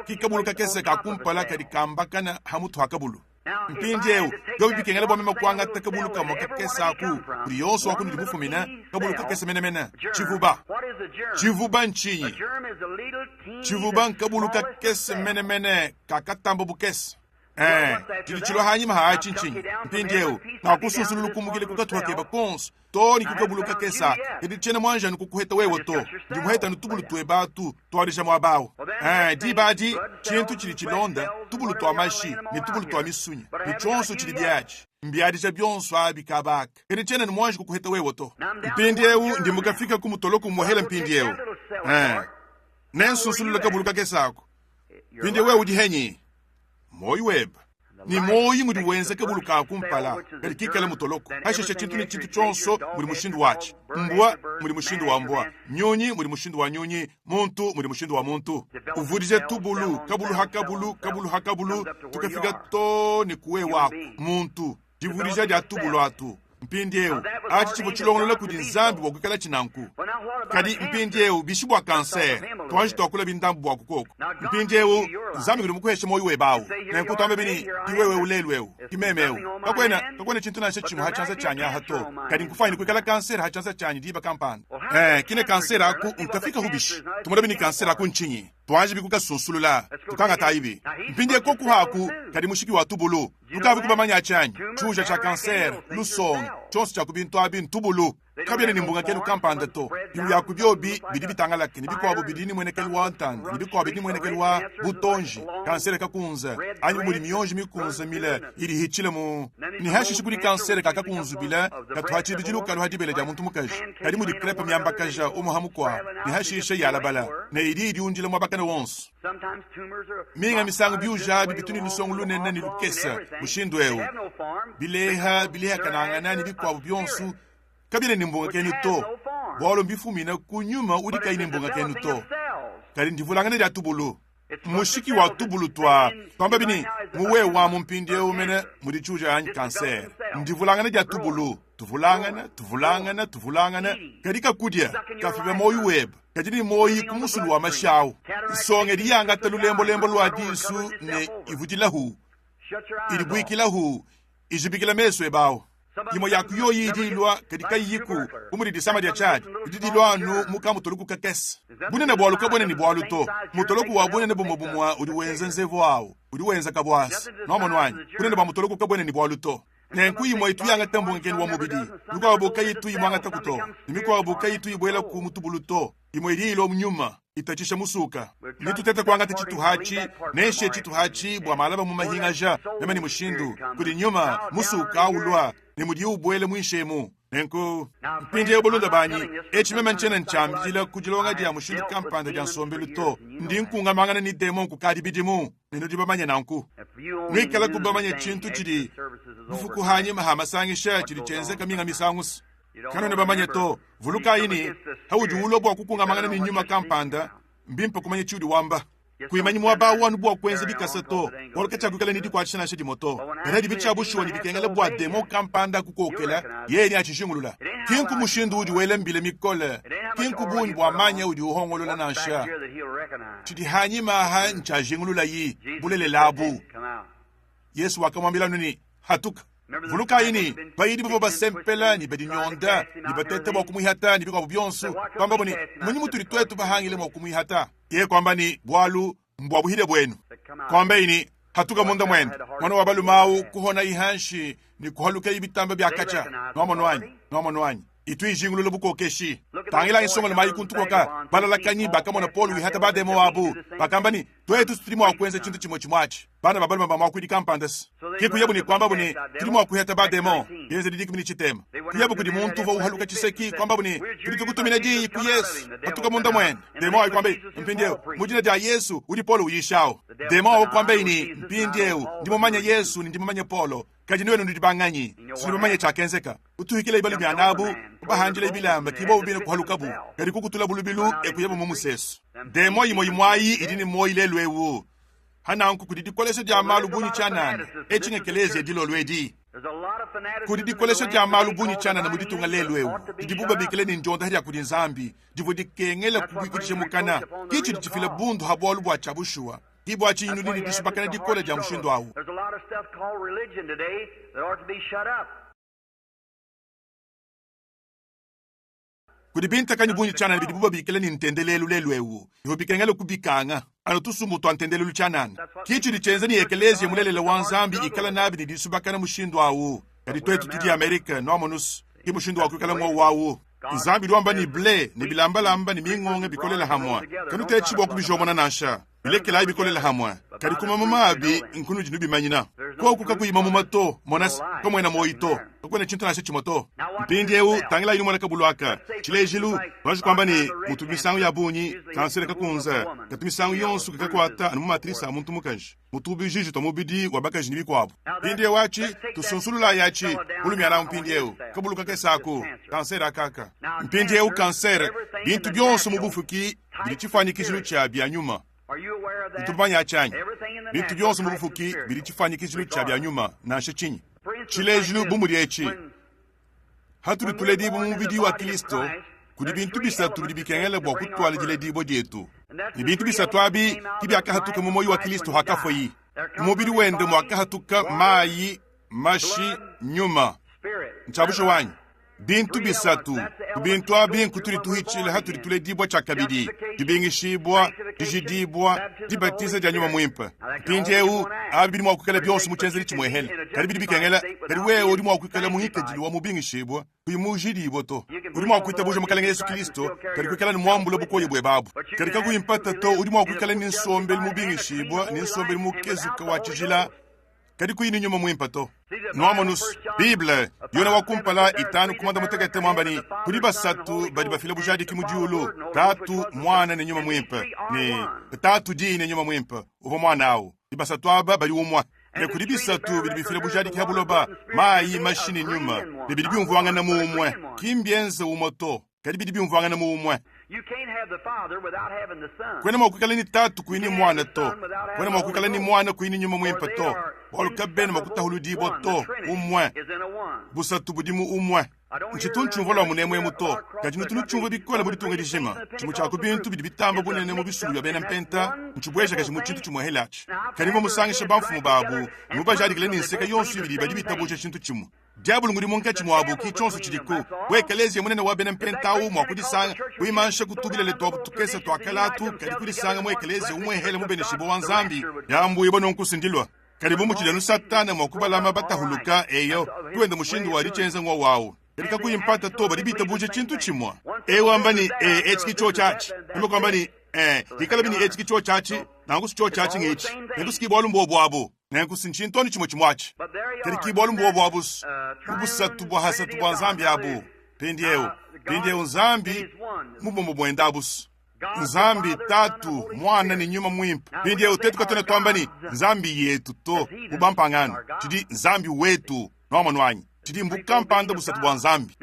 Ki kabulu kakese ka kumpala kadi kambakana ha mutu ha kabulu. Mpindieu, biobi bikengela bua meme kuangata kabulu kamue kakese aku kudi yonso wa kunudi mufumine, kabulu kakese menemene. Tshivuba. Tshivuba ntshinyi? Tshivuba nkabulu kakese menemene kakatamba bukese. Ee, tshidi tshilua hanyima ha atshi ntshinyi? Mpindieu, ngakusunsulula kumukile ku katuha keba konso too ne ku kabulu kakese aka. Kadi tshiena muanji anu kukuheta wewe to, ndi muheta anu tubulu tuebe atu tuadija muaba au. Ee, diba adi, tshintu tshidi tshilonda, tubulu tua mashi ne tubulu tua misunya ne tshionso tshidi biatshi, mbiadija bionso abi kaba aka. Kadi tshiena ne muanji kukuheta wewe to. Mpindieu ndi mukafika ku mutoloko muhela mpindieu. Ee, nensunsulule kabulu kakese aku. Mpindieu wewe udi henyi? Muoyo webe ne muoyo ngudi wenza kabulu ka kumpala kadi kikale mutoloko. Pashishe tshintu ne tshintu tshionso mudi mushindu watshi. Mbua mudi mushindu wa mbua, nyunyi mudi mushindu wa nyunyi, muntu mudi mushindu wa muntu. Uvudije tubulu, kabulu ha kabulu, kabulu ha kabulu, tukafika too ne ku wewe aku, muntu. Divudija dia tubulu atu mpindieu atshi tshivua tshilongolola kudi Nzambi bua kuikalatshi nanku. Kadi mpindieu bishi bua kansere? Tuanji tuakula bindambu bua kukoko. Mpindieu Nzambi udi mukuheshe muoyo webe awu. Nenku tuambe bini ki wewe eu lelu eu, ki meme eu. Kakuena kakuena tshintu nansha tshimue ha tshianza tshianyi aha to. Kadi nkufanyine kuikala kansere ha tshianza tshianyi diba kampanda. Eh, kine kansere aku nkafikahu bishi? Tumona bini kansere aku ntshinyi? Tuanji bikukasunsulula, tukangatayibi. Mpindieu koku haku kadi mushiki wa tubulu. Nukavua kubamanya tshianyi tshiuja tshia kansere, lusonga, tshionso tshia ku bintu abi ntubulu. Kabiena ne mbungakenu kampanda to. Bimue bia ku biobi bidi bitangalake ne bikuabu bidi ne muenekelu wa ntanda ne bikuabu bidi ne muenekelu wa butonji, kansere kakunze, anyi bu mudi mionji mikunze mile idi ihitshila mu. Ne hashishe kudi kansere ka kakunzubile katu ha tshibidilu kalu ha dibele dia muntu mukaji, kadi mudi crepe miambakaja umue ha mukuabu ne hashishe yalabala ne idi idiundila muaba kana wonso. Minga misangu biuja abi bitu ne lusongo lunene ne lukese mushindu eu, bileha bilehakanangana ne bikuabu bionso kabiena ne mbungakenu to, bualu mbifumine ku nyuma udi kayi ne mbungakenu to, kadi ndivulangana dia tubulu. Mushiki wa tubulu tua tuamba bini mu wewe wa mu mpindieu mene mudi tshiuja anyi kansere. Ndivulangana dia tubulu, tuvulangana, tuvulangana, tuvulangana, kadi kakudia kafibe muoyo webe. Kadi ne muoyi ku musulu wa mashi awu. Nsonga idi yangata lulembolembo lua disu ne ivudilahu, idibuikilahu, ijibikila mesu ebe awu. Imue ya ku yoyi idi ilua kadi kayiyiku, bu mudi disama dia tshiadi, didi dilua anu mu kamutoloku kakese. Bunene bualu kabuena ne bualu to. Mutoloku wa bunene bumue bumue udi wenza nzevu awu, udi wenza kabuasa. Nuamonu anyi? Bunene bua mutoloku kabuena ne bualu to. Nenku imue itu yangata mbungakenu wa mubidi, mikuabu kayitu imuangataku to, ne mikuabu kayitu ibuelaku mu tubulu to. Imue idi ilua mu nyuma, itatshisha musuka. Netutete kuangata tshituha atshi, nenshiye tshituha atshi bua malaba mu mahingaja, meme ne mushindu, kudi nyuma, musuka ulua, ne mudiye ubuela muinshi emu. Nenku, mpindieu balunda banyi, etshi meme ntshiena ntshiambidila ku dilonga dia mushindu kampanda dia nsombelu to. Ndi nkungamangana ne demon kukadi bidimu, ne nudi bamanye nanku. Nuikalaku bamanye tshintu tshidi bufuku hanyima ha masangisha tshidi tshienzeka minga misangu. Kanuena bamanye to. Vulukayi ne, paudi ulua bua kukungamangana ne nyuma kampanda, mbimpe kumanya tshiudi wamba. Kuimanyi muaba au anu bua kuenza dikasa to, bualu katshiakuikala ne dikuatshisha nansha dimue to. Kadi hadibi tshia bushuwa ne bikengela bua demon kampanda akukokela, yeye neatshijingulula. Ki nku mushindu udi wela mbila mikole, ki nku bungi bua manya udi uhongolola nansha. Tshidi hanyima aha ntshiajingululayi bulelela abu. Yesu wakamuambila anu ne, Hatuka. Vulukayi ne, bayidi bavua basempela ne badinyonda ne bateta bua kumuihata ne bikuabu bionso, kuambabu ne, Mmunyi mutudi tuetu bahangile mua kumuihata? Yeye kuamba ne, Bualu mbua buhile buenu. Kuambaye ne, Hatuka munda muende. Muana wa balume au kuhonayi hanshi ne kuhalukayi bitamba bia katshia. Nuamonu anyi? Nuamonu anyi? Itu ijingulula bukokeshi. Tangilayi nsongalume ayi kuntu kuoka, balalakanyi bakamona Paulo wihata bademon abu, bakamba ne, Tuetu tudi mua kuenza tshintu tshimue tshimue atshi. Bana ba balume ba muakuidi kampanda ke kuyabu ne kuambabu ne, Tudi mua kuihata bademon. Bienzedi 13. Kuyabu kudi muntu uvua uhaluka tshiseki, kuambabu ne, Tudi tukutumina diyi ku Yesu, patuka munda muende. Demon ayi kuambaye, Mpindieu, mu dina dia Yesu udi Paulo uyisha au. Demon au kuambaye ne, Mpindieu, ndi mumanye Yesu ne ndi mumanye Paulo, kadi nuenu nudi banganyi? Sidi bamanye tshiakenzeka. Kutuhikila ibalu bianabu, kubahandila bilamba, ki bobu bine kuhalukabu, kadi kukutulabu lubilu e kuyabu mu musesu. Demon imue imue ayi idi ne muoyo lelu eu. Hananku kudi dikolesha dia malu bungi tshianana, etshi ng'ekeleziya dilolo edi. Kudi dikolesha dia malu bungi tshianana mu ditunga lelu eu, didibu babikila ne ndiondaha dia kudi Nzambi, divua dikengela kubuikidija mukana. Ki tshidi tshifila bundu ha bualu bua tshia bushuwa. Ki bua tshinyi nudi ne disubakana dikole dia mushindu au. Kudi bintakanyi bungi tshianana bidibu babikila ne ntendelelu lelu'eu, bivua bikengela kubikanga anu tusumbu tua ntendelelu tshianana. Ki tshidi tshienza ne ekeleziya mulelela wa Nzambi ikala nabi ne disubakana mushindu au. Kadi tuetu tudi Amerike, nuamonus, ki mushindu wa kuikala ngowu au. Nzambi udi wamba ne ble ne bilambalamba ne mingonga bikolela hamue, kanutetshi bua kubijomona nansha. Bilekelayi bikolela hamue, kadi ku mamuma abi nkunudi nubimanyina. Koku kakuyi mamuma to, monase, kamuena muoyi to, kakuena tshintu nansha tshimue to. Mpindiewu tangilayi numone kabulu aka. Tshilejilu, tuanji kuamba ne, mutu misangu ya bungi kansere kakunze katu misangu yonso kakakuata anu mu matrise a muntu mukaji, mutu bijiji tua mubidi wa bakaji ne bikuabu. Mpindiewu atshi, tusunsululayi atshi, mulumiana awu mpindiewu, kabulu kakese aku, kansere akaka. Mpindiewu kansere, bintu bionso mu bufuki bidi tshifuanyikijilu tshia bia nyuma. Utu mumanye atshi anyi? Bintu bionso mu bufuki bidi tshifuanyikijilu tshia bia nyuma, nansha tshinyi. Tshilejilu bu mudi etshi, hatudi tuledibua mu mubidi wa Kilisto, kudi bintu bisatu bidi bikengela bua kutuala diledibua dietu. Ne bintu bisatu abi ki biakahatuka mu muoyo wa Kilisto hakafuayi. Mu mubidi wende muakahatuka mayi, mashi, nyuma. Ntshia bushuwa anyi? Bintu bisatu ku bintu abi nkutudi tuhitshila hatudi tuledibua tshiakabidi, dibingishibua, dijidibua, dibatiza dia Nyuma Muimpe. Mpindiewu, abi bidi mua kuikala bionso mu tshienzedi tshimuehele, kadi bidi bikengela, kadi wewe udi mua kuikala mu ngikadilu wa mubingishibua kuyi mujidibua to. Udi mua kuitabuja Mukalenge Yesu Kilisto, kadi kuikala ne muambula bukoya buebe abu. Kadi kakuyi mpata to, udi mua kuikala ne nsombelu mubingishibua ne nsombelu mukezuka wa tshijila, kadi kuyi ne nyuma muimpe to. Nuamonus, Bible, Yone wa kumpala itanu ku muanda mutekete muamba ne, kudi basatu badi bafila bujadiki mu diulu, Tatu, Muana ne Nyuma Muimpe, ne Tatu, Diyi ne Nyuma Muimpe uvua Muana au. Ne basatu aba badi umue. Ne kudi bisatu bidi bifila bujadiki ha buloba, mayi, mashi ne Nyuma, ne bidi biumvuangana mu umue. Ki mbienze umue to, kadi bidi biumvuangana mu umue. Kuena mua kuikala ne Tatu kuyi ne Muana to, kuena mua kuikala ne Muana kuyi ne Nyuma Muimpe to, bualu kabena mua kutahuludibua to. Umue, busatu budi mu umue. Ntshitu ntshiumvua lua munemuemu to, kadi nutu nutshiumvua bikole mu ditunga dijima. Tshimue tshia ku bintu bidi bitamba bunene mu bisumbu bia bena mpenta ntshibuejakaji mu tshintu tshimuehele atshi. Kadi mvua musangishe bamfumu babu ne mubajadikile ne nseke yonso ibidi badi bitabuja tshintu tshimue. Diabolo ngudi munkatshi muabu, ki tshionso tshidiku. Bu ekeleziya munene wa bena mpenta au mua kudisanga, kuimansha ku tubilele tuabu tukese tua kale atu, kadi kudisanga mu ekeleziya umuehele mubeneshibue wa Nzambi, yambuibua nunku sindilua. Kadi bu mutshidi anu Satana mua kubalama batahuluka, eyo, tuende mushindu wa ditshienza ng'wowu au. Kadi kakuyi mpata to, badi bitabuja tshintu tshimue. Eu wamba ne, E, etshi ki tshiotshi atshi. Meme kuamba ne, E, bikalabi ne etshi ki tshiotshi atshi, nanku si tshiotshi atshi ng'etshi. Nenku si ki bualu mbuobu abu. Nenku si ntshintu anu tshimue tshimue atshi. Kadi ki bualu mbuobu abu's, mu busatu bua hasatu bua Nzambi abu. Mpindieu, mpindieu Nzambi mu bumue buende abu's. Nzambi Tatu, Muana ne Nyuma Muimpe. Mpindieu tuetu katuena tuamba ne Nzambi yetu to, bu bampangano. Tshidi Nzambi wetu. Nuamonu anyi? Tshidi mbu kampanda busatu bua Nzambi.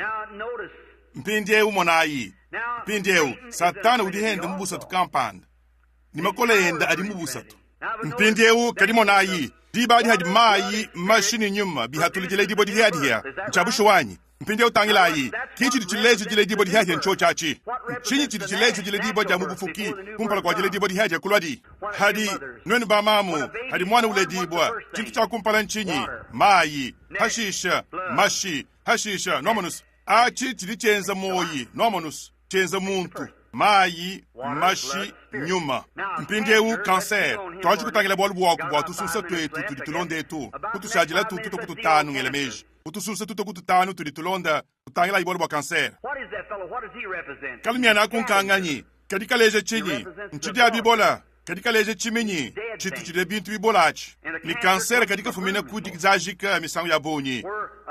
Mpindieu monayi. Mpindieu Satana udi hende mu busatu kampanda, ne makole ende adi mu busatu. Mpindieu kadi monayi, diba adi hadi mayi, mashi ne nyuma bihatula diledibua dihiadihia. Ntshia bushuwa anyi? Mpindieu tangilayi, ki tshidi tshileja diledibua dihiahia ntshiotshi atshi. Ntshinyi tshidi tshileja diledibua dia mu bufuki kumpala kua diledibua dihiahia kuluadi? Hadi nuenu bamamu, hadi muana uledibua, tshintu tshia kumpala ntshinyi? Mayi, hashisha mashi, hashisha nuamonus. Atshi tshidi tshienza muoyi, nuamonus, tshienza muntu. Mayi, mashi, nyuma. Mpindieu cancer, tuanji kutangila bualu buaku bua tusunsa tuetu tudi tulonda etu, kutushadilatu tutu ku tutanu ngela meji. Ku tusunsa tutue ku tutanu tudi tulonda. Tutangilayi bualu bua kansere. Kalumiana aku nkanganyi? Kadi kaleja tshinyi? Ntshidia bibola. Kadi kaleja tshiminyi tshitu tshidia bintu bibola atshi. Ne kansere kadi kafumina ku dizajika misangu ya bungi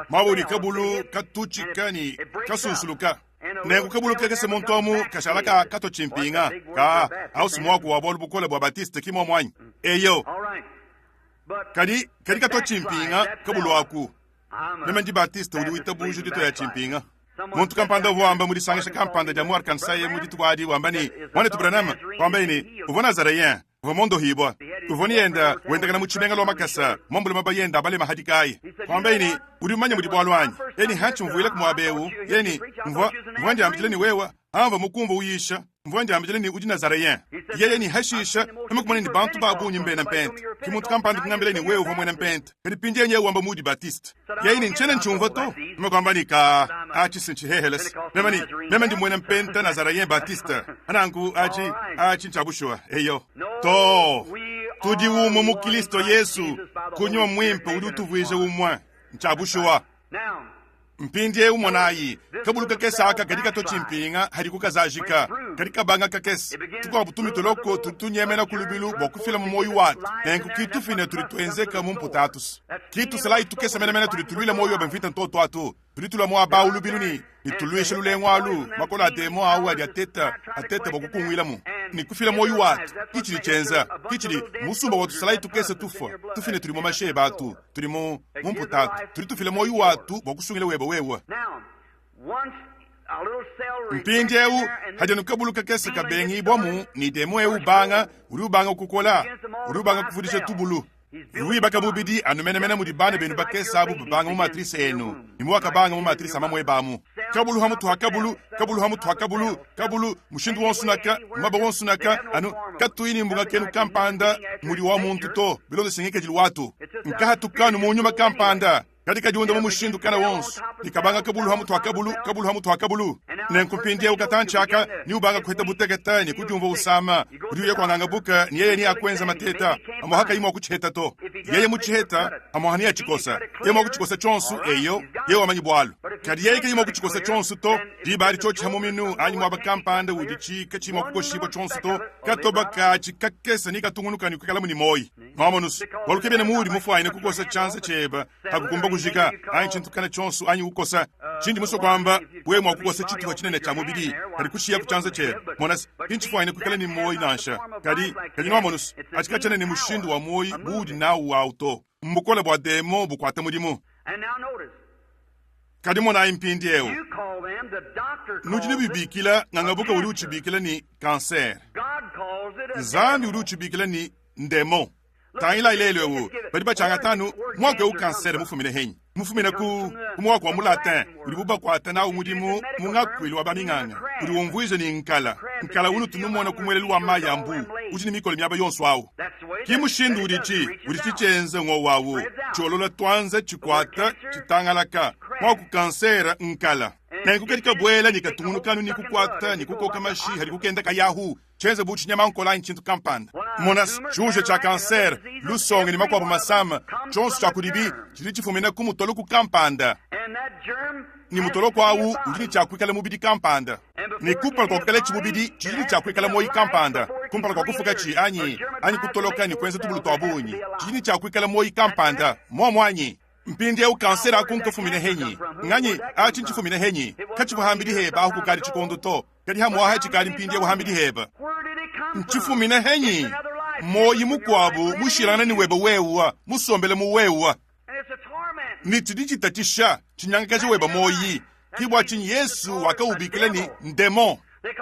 muaba udi kabulu katutshika ne kasunsuluka. Nenku kabulu kakese muntu amu kashala ka katua tshimpinga ka au muaku wa bualu bukole bua Batiste ki muomu anyi? Eyo. Kadi kadi katua tshimpinga kabulu aku. Meme ndi Batiste udi witabuja ditua ya tshimpinga. Muntu kampanda uvua wamba mu disangisha kampanda dia mu Arkansas mu dituku adi wamba ne, Muanetu Branham, wambaye ne, uvua Nazareyen, uvua mondohibua. Uvua ne yenda wendakana mu tshimenga lua makasa, muambule mabaya enda abalema hadikayi. Wambaye ne, udi mumanye mudi bualu anyi? Yeye ne, hantshi mvuila ku muaba eu. Yeye ne, mvua, mvua ndiambidila ne wewa, amvua mukumvua uyisha, mvua ndiambidila ne udi Nazareyen. Yeye ne hashisha, meme kumona ne bantu ba bungi mbena mpente. Ke muntu kampanda kungambila ne wewe uvua muena mpente. Kadi mpindieu nyewe wamba muudi Batiste. Yeye ne ntshiena ntshiumvua to. Meme kuamba ne ka atshi si ntshihehelese. Meme ne meme ndi muena mpente Nazareyen Batiste. Nanku atshi atshi ntshia bushuwa. Eyo. To. Tudi umue mu Kristo Yesu ku Nyuma Muimpe udi utuvuija umue. Ntshia bushuwa. Mpindieu monayi, kabulu kakese aka kadi katua tshimpinga hadiku kazajika, kadi kabanga kakese. Tukuabu tumitoloko tudi tunyemena ku lubilu bua kufila mu muoyo watu, nenku ki tufina tudi tuenzeka mu mputa atus. Ki tusalayi tukese menemene tudi tuluila muoyo webe mvita ntoto atu. Tudi tulua muaba au lubilu ne ne tuluisha lulengu alu, makole a demon au adi ateta ateta bua kukunguilamu ne kufila muoyo watu. Ki tshidi tshienza, ki tshidi musumba wa tusalayi tukese tufua, tufina tudi mu mashi ebe atu. Tudi mu mu mputatu, tudi tufila muoyo watu bua kusungila webe wewe. Mpindieu hadi anu kabulu kakese kabengibwamu ne demon eu ubanga, udi ubanga kukola, udi ubanga kuvudisha tubulu. Udi wibaka mubidi anu menemene mudi bana benu bakese abu babanga mu matrice enu ne muwakabanga mu matrice a mamuebe amu. Kabulu ha mutu ha kabulu, kabulu ha mutu ha kabulu, kabulu, mushindu wonso naka, muaba wonso naka, anu katuyi ne mbunga kenu kampanda mudi wa muntu to, bilondeshe ngikadilu watu. Nkahatukanu mu nyuma kampanda, kadi kadiunda mu mushindu kana wonso, ne kabanga kabulu ha mutu ha kabulu, kabulu ha mutu ha kabulu. Nenku mpindieu katantshi aka ne ubanga kuheta butekete ne kudiumvua usama, udi uya kua buka ne yeye neakuenza mateta amuaha kayi mua kutshiheta to. Yeye mutshiheta amuaha neatshikosa, yeye mua kutshikosa tshionso, eyo, yeye wamanyi bualu. Kadi yeye kayi mua kutshikosa tshionso to, diba adi tshiotshi ha muminu anyi muaba kampanda udi tshi katshiyi mua kukoshibua tshionso to, katoba katshi kakese ne katungunuka ne kuikalamu ne muoyo. Mwamonu's, bualu kabiena muudi mufwanyine kukosa tshianza tshiebe hakukumba kujika, anyi tshintu kana tshionso, anyi kukosa tshindi musue kuamba, wewe mua kukosa tshitupa tshinene tshia mubidi, kadi kushiyaku tshianza tshiebe. Mona's, ki ntshifwanyine kuikala ne muoyo nansha. Kadi, kadi nwamonu's, atshi katshiena ne mushindu wa muoyo bu udi nawu awu to. Mbukole bua demon bukuata mudimu. Kadi monayi mpindieu, nudi nubibikila, ngangabuka udi utshibikila ne kansere. Nzambi udi utshibikila ne ndemon. Tangilayi lelu eu, badi batshiangata anu muaku eu kansere mufumine henyi? Mufumine ku ku muaku wa mu Latin udibu bakuata nawu mudimu mu ngakuilu wa baminganga, udi umvuija ne nkala. Nkala unutu numona ku muelelu wa mayi a mbuu, udi ne mikolo miaba yonso au. Ki mushindu uditshi uditshi tshienza ngowu awu, tshiolola tuanza, tshikuata, tshitangalaka. Muaku kansere nkala. Nenku kadi kabuela ne katungunuka anu ne kukuata ne kukoka mashi hadi kukenda kayahu. Tshienze bu tshinyamankola anyi tshintu kampanda. Mona, tshiuja tshia kansere, lusongo ne makuabu masama, tshionso tshia kudibi tshidi tshifumina ku mutoloku kampanda, ne mutoloku au udi ne tshia kuikala mubidi kampanda, ne kumpala kua kuikalatshi mubidi tshidi ne tshia kuikala muoyo kampanda, kumpala kua kufukatshi anyi anyi kutoloka ne kuenza tubulu tua bungi tshidi ne tshia kuikala muoyo kampanda. Muomu anyi? Mpindieu kansere aku nkafumine henyi? Nganyi atshi ntshifumine henyi? Katshivua hambidi heba ahu kukadi tshikondo to, kadi hamuaha tshikadi mpindieu hambidi heba. Ntshifumine henyi? Muoyi mukuabu mushilangane ne webe wewa, musombele mu wewa. Ne tshidi tshitatshisha, tshinyangakaja webe muoyi. Ke bua tshinyi Yesu wakaubikila ne ndemon.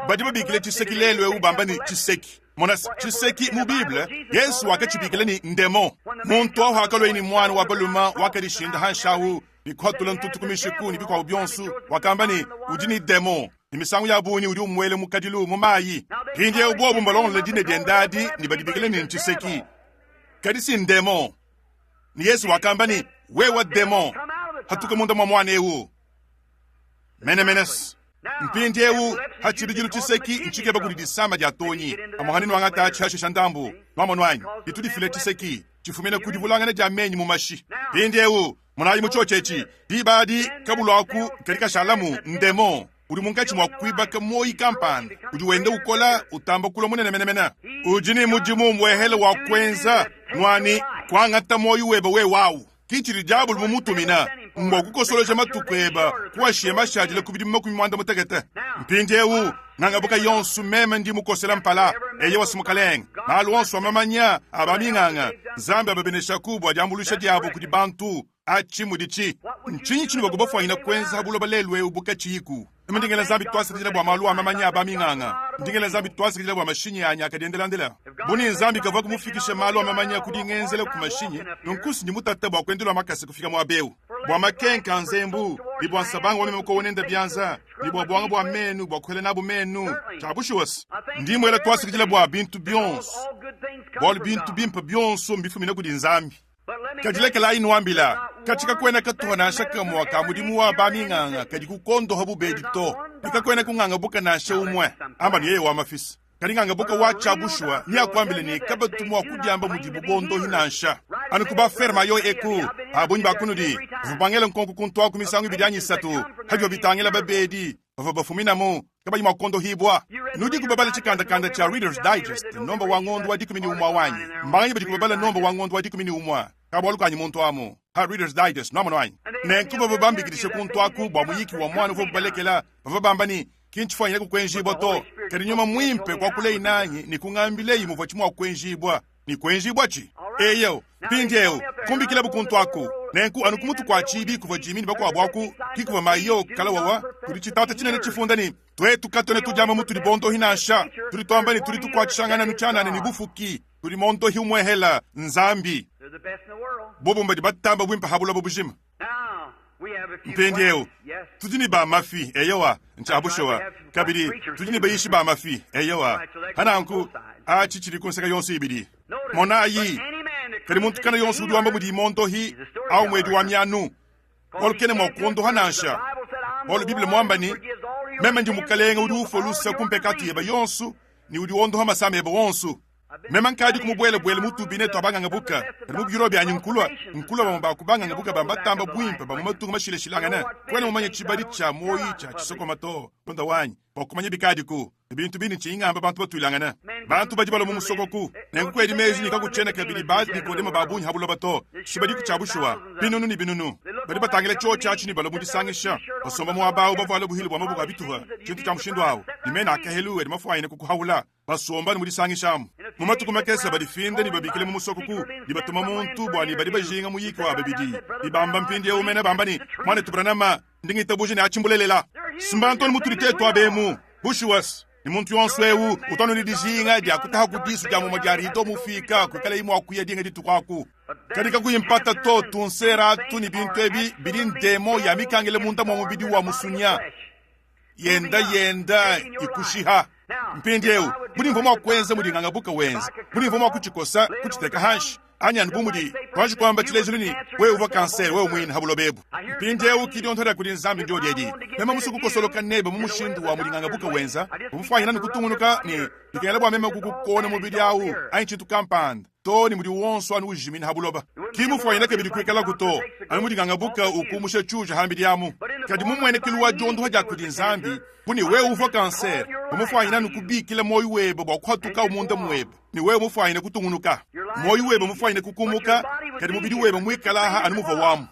Badi babikila tshiseki lelu eu bamba ne tshiseki. Mona tshiseki mu Bible, Yesu wakatshibikila ne ndemon. Muntu awu hakalueye ne muana wa balume wakadishinda hanshi awu ne kuhatula ntutu ku mishiku ne bikuabu bionso, wakamba ne udi ne demon, ne misangu ya bungi udi umuela mu kadilu mu mayi. Mpindieu bobu mbalongolola dina diende adi ne badibikila ne ntshiseki, kadi si ndemon. Ne Yesu wakamba ne, wewe demon, hatuka munda mua muana eu. Menemene. Mpindieu ha tshibidilu tshiseki ntshikeba kudi disama dia tonyi. Amuhane nuangata atshi hashisha ndambu. Nuamonu anyi? Ditu difila tshiseki. Tshifumina ku divulangana dia menyi mu mashi. Mpindieu, monayi mu tshiotshi etshi, diba adi kabulu aku kadi kashalamu, ndemon udi munkatshi mua kuibaka muoyi kampanda udi wenda ukola utamba kulua munene menemene. Udi ne mudimu umuehele wa kuenza ngua ne, kuangata muoyo webe wewe au. Ki tshidi diabolo mumutumina, mbua kukosoloja matuku eba kuashiya mashadile ku bidimu 60. Mpindieu, ngangabuka yonso meme ndi mukosela mpala. Eyowa, si Mukalenge. Malu onso a mamanya a baminganga, Nzambi ababeneshaku bua diambuluisha diabu kudi bantu. Atshi muditshi. Ntshinyi tshinuvua kubafuanyina kuenza ha buloba lelu eu bu katshiyiku? Meme ndi ngela Nzambi tuasakidila bua malu a mamanya a baminganga. Ndi ngela Nzambi tuasakidila bua mashinyi anyi akadiendelandela. Bu ne Nzambi kavua kumufikisha malu a mamanya ku dingenzela ku mashinyi, nunku si ndi mutata bua kuendela makasa kufika muaba eu. Bua makenka a nzembu, ne bua nsabanga wa meme kuowa nende bianza, ne bua buanga bua menu bua kuela nabu menu. Tshia bushuwa se, ndi muela tuasakidila bua bintu bionso, bualu bintu bimpe bionso mbifumine kudi Nzambi. Kadi lekelayi nuambila, katshi kakuena katuha nansha kamua ka mudimu wa baminganga kadi kukondoha bubedi to, ne kakuena kungangabuka nansha umue. Amba ne yeye wa mafisa. Kadi ngangabuka wa tshia bushuwa neakuambile ne kabatu mua kudiamba mudibu bondohi nansha. Anu ku ba ferme ayo eku, ba bungi ba kunudi bavua bangela nkonko kuntuaku misangu ibidi anyi isatu pa bivua bitangila babedi bavua bafuminamu kabayi mua kuondohibua. Nudiku babala tshikandakanda tshia Reader's Digest nomba wa ngondo wa 11 wanyi? Mbanganyi badiku babala nomba wa ngondo wa 11? Ka bualu kanyi muntu amu ha Reader's Digest, nuamonu anyi? Nenku bavua bambikidishe kuntu aku bua muyiki wa muana uvuabu balekela, bavua bamba ne, Ki ntshifuanyine kukuenjibua to, kadi Nyuma Muimpe kuakuleyi nanyi ne kungambileyi muvuatshi mua kuenjibua. Ne kuenjibuatshi. Eyo, mpindieu, kumbikilabu kuntu aku. Nenku anu ku mutu kua tshiibi kuvua Jimmy ne bakuabu aku, ki kuvua Mayo kala wawa, kudi tshitata tshinene tshifunda ne, Tuetu katuena tudiamba mutudi bondohi nansha, tudi tuamba ne tudi tukuatshishangana anu tshianana ne bufuki, tudi mondohi umuehela, Nzambi. Bobu mbadi batamba buimpe ha buloba bujima. Mpindieu, tudi ne ba mafi, eyowa, ntshia bushuwa. Kabidi, tudi ne bayishi ba mafi, eyowa. Pa nanku, atshi tshidi ku nseke yonso ibidi. Monayi, kadi muntu kana yonso udi wamba mudi mondohi au muedi wa mianu, bualu kena mua kuondoha nansha. Bualu Bible muamba ne, Meme ndi Mukalenge udi ufua lusa ku mpekatu yebe yonso ne udi wondoha masama ebe wonso. Meme nkadi kumubuelabuela mu tubine tua bangangabuka, kadi mu biro bianyi nkulua nkulua bamue ba ku bangangabuka ba mbatamba buimpe ba mu matunga mashilashilangane. Kuena mumanye tshibadi tshia muoyi tshia tshisokoma to, mulunda wanyi, bua kumanya bikadiku ne bintu bindi ntshiyi ngamba bantu batuilangane. Bantu badi balua mu musokoku, nenku kuedi meji ne kakutshiena kabidi ba Nikodemo ba bungi ha buloba to. Tshibadiku tshia bushuwa, binunu ne binunu badi batangila tshiotshi atshi ne balua mu disangisha, basomba muaba au bavuale buhile bua maboko a bituha, tshintu tshia mushindu au, ne mena a kahelu adi mafuanyine kukuhaula. Basomba ne mu disangisha amu. Mu matuku makese badifinda ne babikile mu musokoku ne batuma muntu bua ne badi bajinga muyiki wa babidi ne bamba mpindieu mene bamba ne, Muanetu Branham, ndi ngitabuja ne atshi mbulelela. Simbantu anu mutudi tetu aba emu. Bushuwa-s, ne muntu yonso eu utu anu ne dijinga dia kutaha ku disu dia mumue dia rido mufika kuikalayi mua kuya dinga dituku aku. Kadi kakuyi mpata to, tunsera atu ne bintu ebi bidi ndemo ya mikangile munda mua mubidi wa musunya. Yenda yenda ikushiha. Mpindieu, budi mvua mua kuenza mudi ngangabuka wenza, budi mvua mua kutshikosa, kutshiteka hanshi, anyi anu bu mudi tuanji kuamba tshilejilu ne, wewe uvua kansere wewe muine ha buloba ebu. Mpindieu ki dionto dia kudi Nzambi ndiodi edi. Meme musue kukosoloka nebe mu mushindu wa mudi ngangabuka wenza, umufuanyina ne kutungunuka ne bikengela bua meme kukukona mubidi au anyi tshintu kampanda, too ne mudi wonso anu ujimina ha buloba. Ki mufuanyina kabidi kuikalaku to, anu mudi ngangabuka ukumusha tshiuja hambidi amu. Kadi mu muenekelu wa diondoha dia kudi Nzambi, bu ne wewe uvua kansere, umufuanyina anu kubikila muoyo webe bua kuhatukawu munda muebe, ne wewe mufuanyine kutungunuka. Muoyo webe mufuanyine kukumuka, kadi mubidi webe muikalaha anu muvua wamu.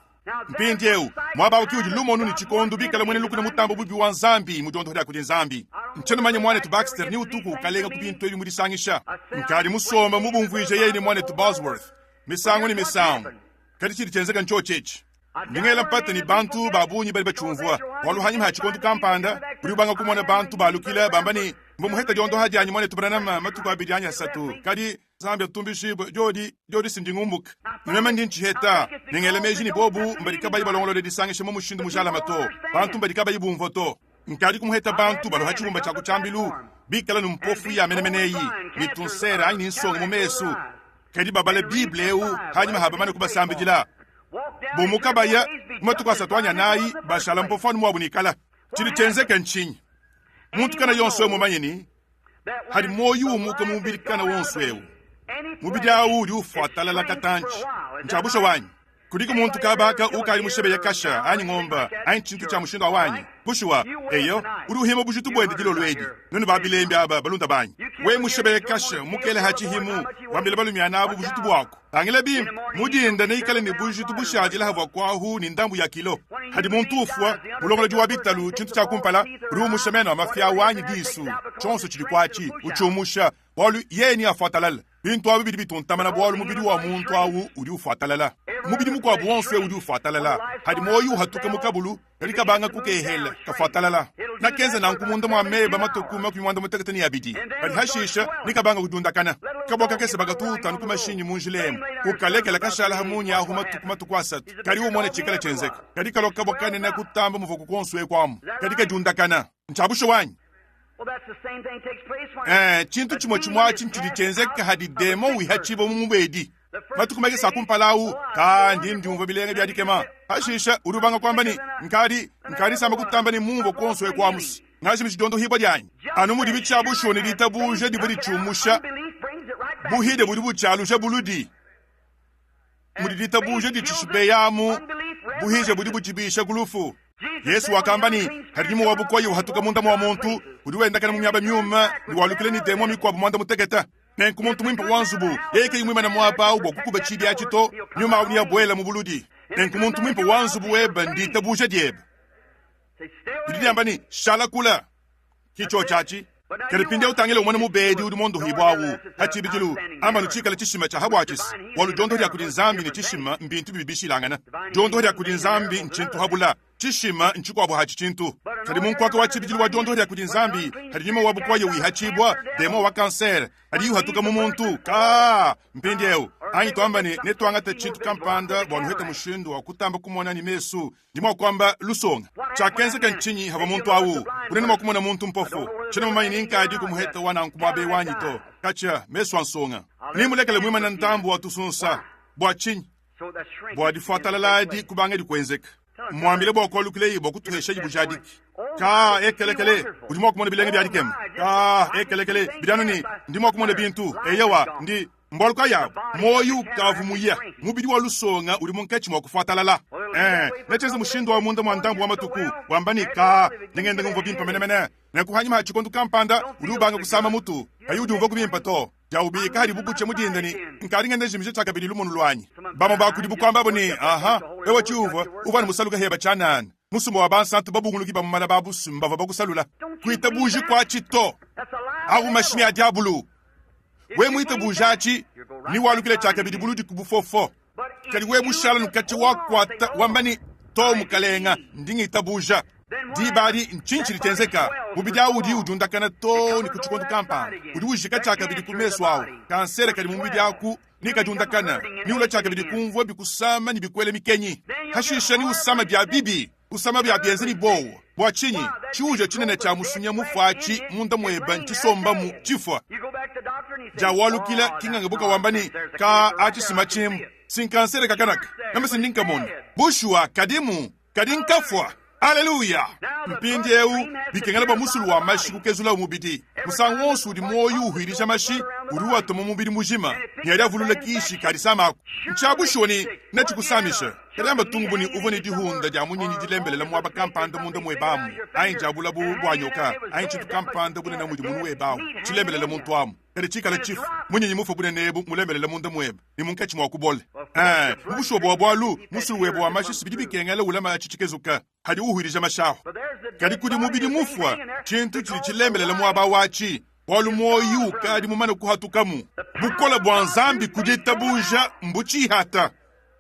Mpindieu, muaba au ke udi lumonu ne tshikondo bikala muena lukuna mutambe bubi wa Nzambi mu diondoha dia kudi Nzambi. Ntshiena mumanye muanetu Baxter ni utuku ukalenga ku bintu ebi mu disangisha. Nkadi musombe mubumvuije yeye ne muanetu Bosworth misangu ne misangu, kadi tshidi tshienzeka ntshiotshi etshi. Ndi ngela mpata ne bantu ba bungi badi batshiumvua, bualu hanyima ha tshikondo kampanda udi ubanga kumona bantu balukila bamba ne, Mvua muheta diondoha dianyi muanetu Branham matuku abidi anyi asatu, kadi Nzambi atumbishibue, diodi, diodi si ndingumbuka. Meme ndi ntshiheta, ne ngela meji ne bobu mbadi kabayi balongolole disangisha mu mushindu mujalame to, bantu mbadi kabayi bumvua to. Nkadi kumuheta bantu balua ha tshibumba tshia ku tshiambilu bikala ne mpofu ya menemene eyi, ne tunsere anyi ne nsongo mu mesu, kadi babala Bible eu hanyima ha bamane kubasambidila. Bumuka baya mu matuku asatu anyi anayi, bashala mpofu anu muabu nikala. Tshidi tshienzeke ntshinyi? Muntu kana yonso eu mumanye ne, Hadi muoyo umuka mu mubidi kana wonso eu. Mubidi awu udi ufwatalala katantshi. Ntshia bushuwa anyi? Kudiku muntu kaba aka ukadi mushebeya kasha anyi ngomba anyi tshintu tshia mushindu awu anyi? Bushuwa, eyo, udi uhima bujitu buende dilolo edi. Nuenu ba bilembi aba, balunda banyi, we mushebeya kasha mukele ha tshihimu, wambila balumiana abu bujitu buaku. Tangila bimpe, mu dinda neikale ne bujitu bushadila havua kuahu ne ndambu ya kilo. Hadi muntu ufua, mulongolodi wa bitalu, tshintu tshia kumpala, udi umusha meno a mafi awu anyi disu, tshionso tshidi kuatshi, utshiumusha, bualu yeye neafuatalale. Bintu abi bidi bituntamana bualu mubidi wa muntu au udi ufuatalala. Mubidi mukuabu wonso eu udi ufuatalala. Hadi muoyo uhatuka mu kabulu, kadi kabanga kukehela, kafuatalala. Nakenza nanku munda mua meba matuku 32, kadi hashisha nikabanga kudiundakana. Kabua kakese bakatuta anu ku mashinyi mu njila emu, ukalekela kashala ha munya ahu matuku matuku asatu, kadi umone tshikala tshienzeka. Kadi kalua kabua kanene kutamba muvuaku kuonso eku amu, kadi kadiundakana. Ntshia bushuwa anyi? Eh, tshintu tshimue tshimue atshi ntshidi tshienzeka hadi demon wihatshibua mu mubedi. Matuku makese a kumpala au, ka ndi ndiumvua bilenga bia dikema. Hashisha udi ubanga kuamba ne, nkadi nkadi samba kutamba ne mumvua kuonso eku amusi. Ngajimiji diondohibua dianyi. Anu mudibi tshia bushuwa ne ditabuja divua ditshiumusha buhide budi butshialuja buludi. Mudi ditabuja ditshishibeyamu, buhije budi butshibisha ku lufu. Yesu wakamba ne, Hadi nyuma wa bukoya uhatuka munda mua muntu, udi wendakana mu miaba miume ne walukila ne demon mikuabu muanda mutekete. Nenku muntu muimpe wa nzubu yeye kayi muimane muaba au bua kukuba tshibi atshi to, nyuma au neabuele mu buludi. Nenku muntu muimpe wa nzubu webe nditabuja diebe. Didi diamba ne, Shala kula. Ki tshiotshi atshi. Kadi mpindieu tangila umone mubedi udi muondohibua au. Pa tshibidilu, amba anu tshikale tshishima tshia ha buatshisi, bualu diondoho dia kudi Nzambi ne tshishima mbintu bibi bishilangana. Diondoho dia kudi Nzambi ntshintu ha bula, tshishima ntshikuabu hatshi tshintu. Kadi mu nkuaka wa tshibidilu wa diondoho dia kudi Nzambi, hadi nyuma wa bukoya wihatshibua, demon wa kansere, hadiyi uhatuka mu muntu, kaa! Mpindieu, anyi tuamba ne, netuangate tshintu kampanda bua nuhete mushindu wa kutamba kumona ne mesu. Ndi mua kuamba lusonga. Tshiakenzeka ntshinyi havua muntu au? Kunena mua kumona muntu mpofu. Tshiena mumanye ni nkadi kumuheta wa nanku muaba eu anyi to. Katshia, mesu a nsonga. Nimulekele muimane ntambu wa tusunsa. Bua tshinyi? Bua difuatalala adi kubangadi kuenzeka. Muambile bua kualukileyi bua kutuheshayi bujadiki. Kaa, ekelekele, udi mua kumona bilenga bia dikema. Kaa, ekelekele, bidi anu ne, ndi mua kumona bintu. Eyowa, ndi. Mbualu kayi abu? Muoyo ukavua muye. Mubidi wa lusonga udi munkatshi mua kufuatalala. Ee, netshienze mushindu wa munda mua ndambu wa matuku, wamba ne, Kaa, ndi ngenda ngumvua bimpe menemene. Nenku hanyima ha tshikondo kampanda, udi ubanga kusama mutu, kayi udiumvuaku bimpe to. Diawubika hadibu butshia mu dinda ne, Nkadi ngenda njimija tshiakabidi lumonu luanyi. Bamue ba kudibu kuambabu ne, Aha, wewe tshiuvua, uvua anu musaluke heba tshianana. Musumba wa bansantu babunguluki ba mu malaba a busumba bavua bakusalula. Kuitabuji kuatshi to. Au mashimi a diabulu. We muitabuja atshi, ne walukila tshiakabidi buludi ku bufofo. Kadi we mushala nukatshi wakuata wamba ne, To mukalenga, ndi ngitabuja. Diba adi ntshinyi tshidi tshienzeka? Mubidi au udi udiundakana too ne ku tshikondo kampanda, udi ujika tshiakabidi ku mesu au. Kansere kadi mu mubidi aku ne kadiundakana, ne ulua tshiakabidi kumvua bikusama ne bikuela mikenyi. Hashisha ne usama bia bibi. Kusama bia bienze ne buowa. Bua tshinyi? Tshiuja tshinene tshia musunya mufua atshi munda muebe ntshisombamu tshifua. Diawalukila kinganga buka wamba ne, Ka atshi sima tshimu, si nkansere kakanaka, meme si ndi nkamona. Bushuwa kadimu, kadi nkafua. Aleluya! Mpindieu bikengela bua musulu wa mashi kukezulawu mubidi. Musangu wonso udi muoyo uhuilija mashi, udi uatuma mubidi mujima ne adi avulula kishi ka disama aku. Ntshia bushuwa ne netshikusamishe. Kadi amba tungu bu ne uvua ne dihunda dia munyinyi dilembelela muaba kampanda munda muebe amu, anyi dia bulabu bua nyoka, anyi tshintu kampanda bunene mudi munu webe amu tshilembelela muntu amu, kadi tshikale tshifu, munyinyi mufue bunene ebu mulembelela munda muebe ne munkatshi mua kubole. Ee, mu bushuwa bua bualu, musulu webe wa mashi si bidi bikengela ulama atshi tshikezuka hadi uhuilija mashi ahu. Kadi kudi mubidi mufua, tshintu tshidi tshilembelela muaba watshi, bualu muoyo ukadi mumane kuhatukamu. Bukole bua Nzambi ku ditabuja mbutshihata.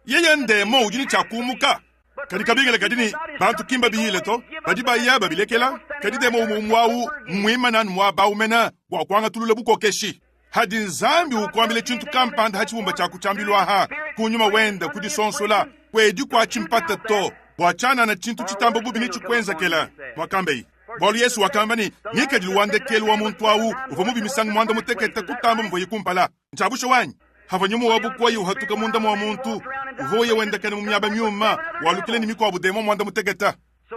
Yeye ndemo udi ne tshia kumuka. Kadi kabingila kadi ne, bantu ki mbabiyile to, badi baya babilekela. Kadi demo umue umue au mmuimane anu muaba au mene bua kuangatulula bukokeshi. Hadi Nzambi ukuambila tshintu kampanda ha tshibumba tshia ku tshiambilu aha, ku nyuma wenda ku disonsola, kuedi kua tshimpata to, bua tshianana tshintu tshitamba bubi netshikuenzekela, muakambeye. Bualu Yesu wakamba ne, ngikadilu wa ndekelu wa muntu au uvua mubi misangu muanda mutekete kutamba muvuaye kumpala. Ntshia bushuwa anyi? Havua nyuma wa bukoya uhatuka munda mua muntu, uvua uya wendakana mu miaba miuma, walukila ne mikuabu demon muanda mutekete.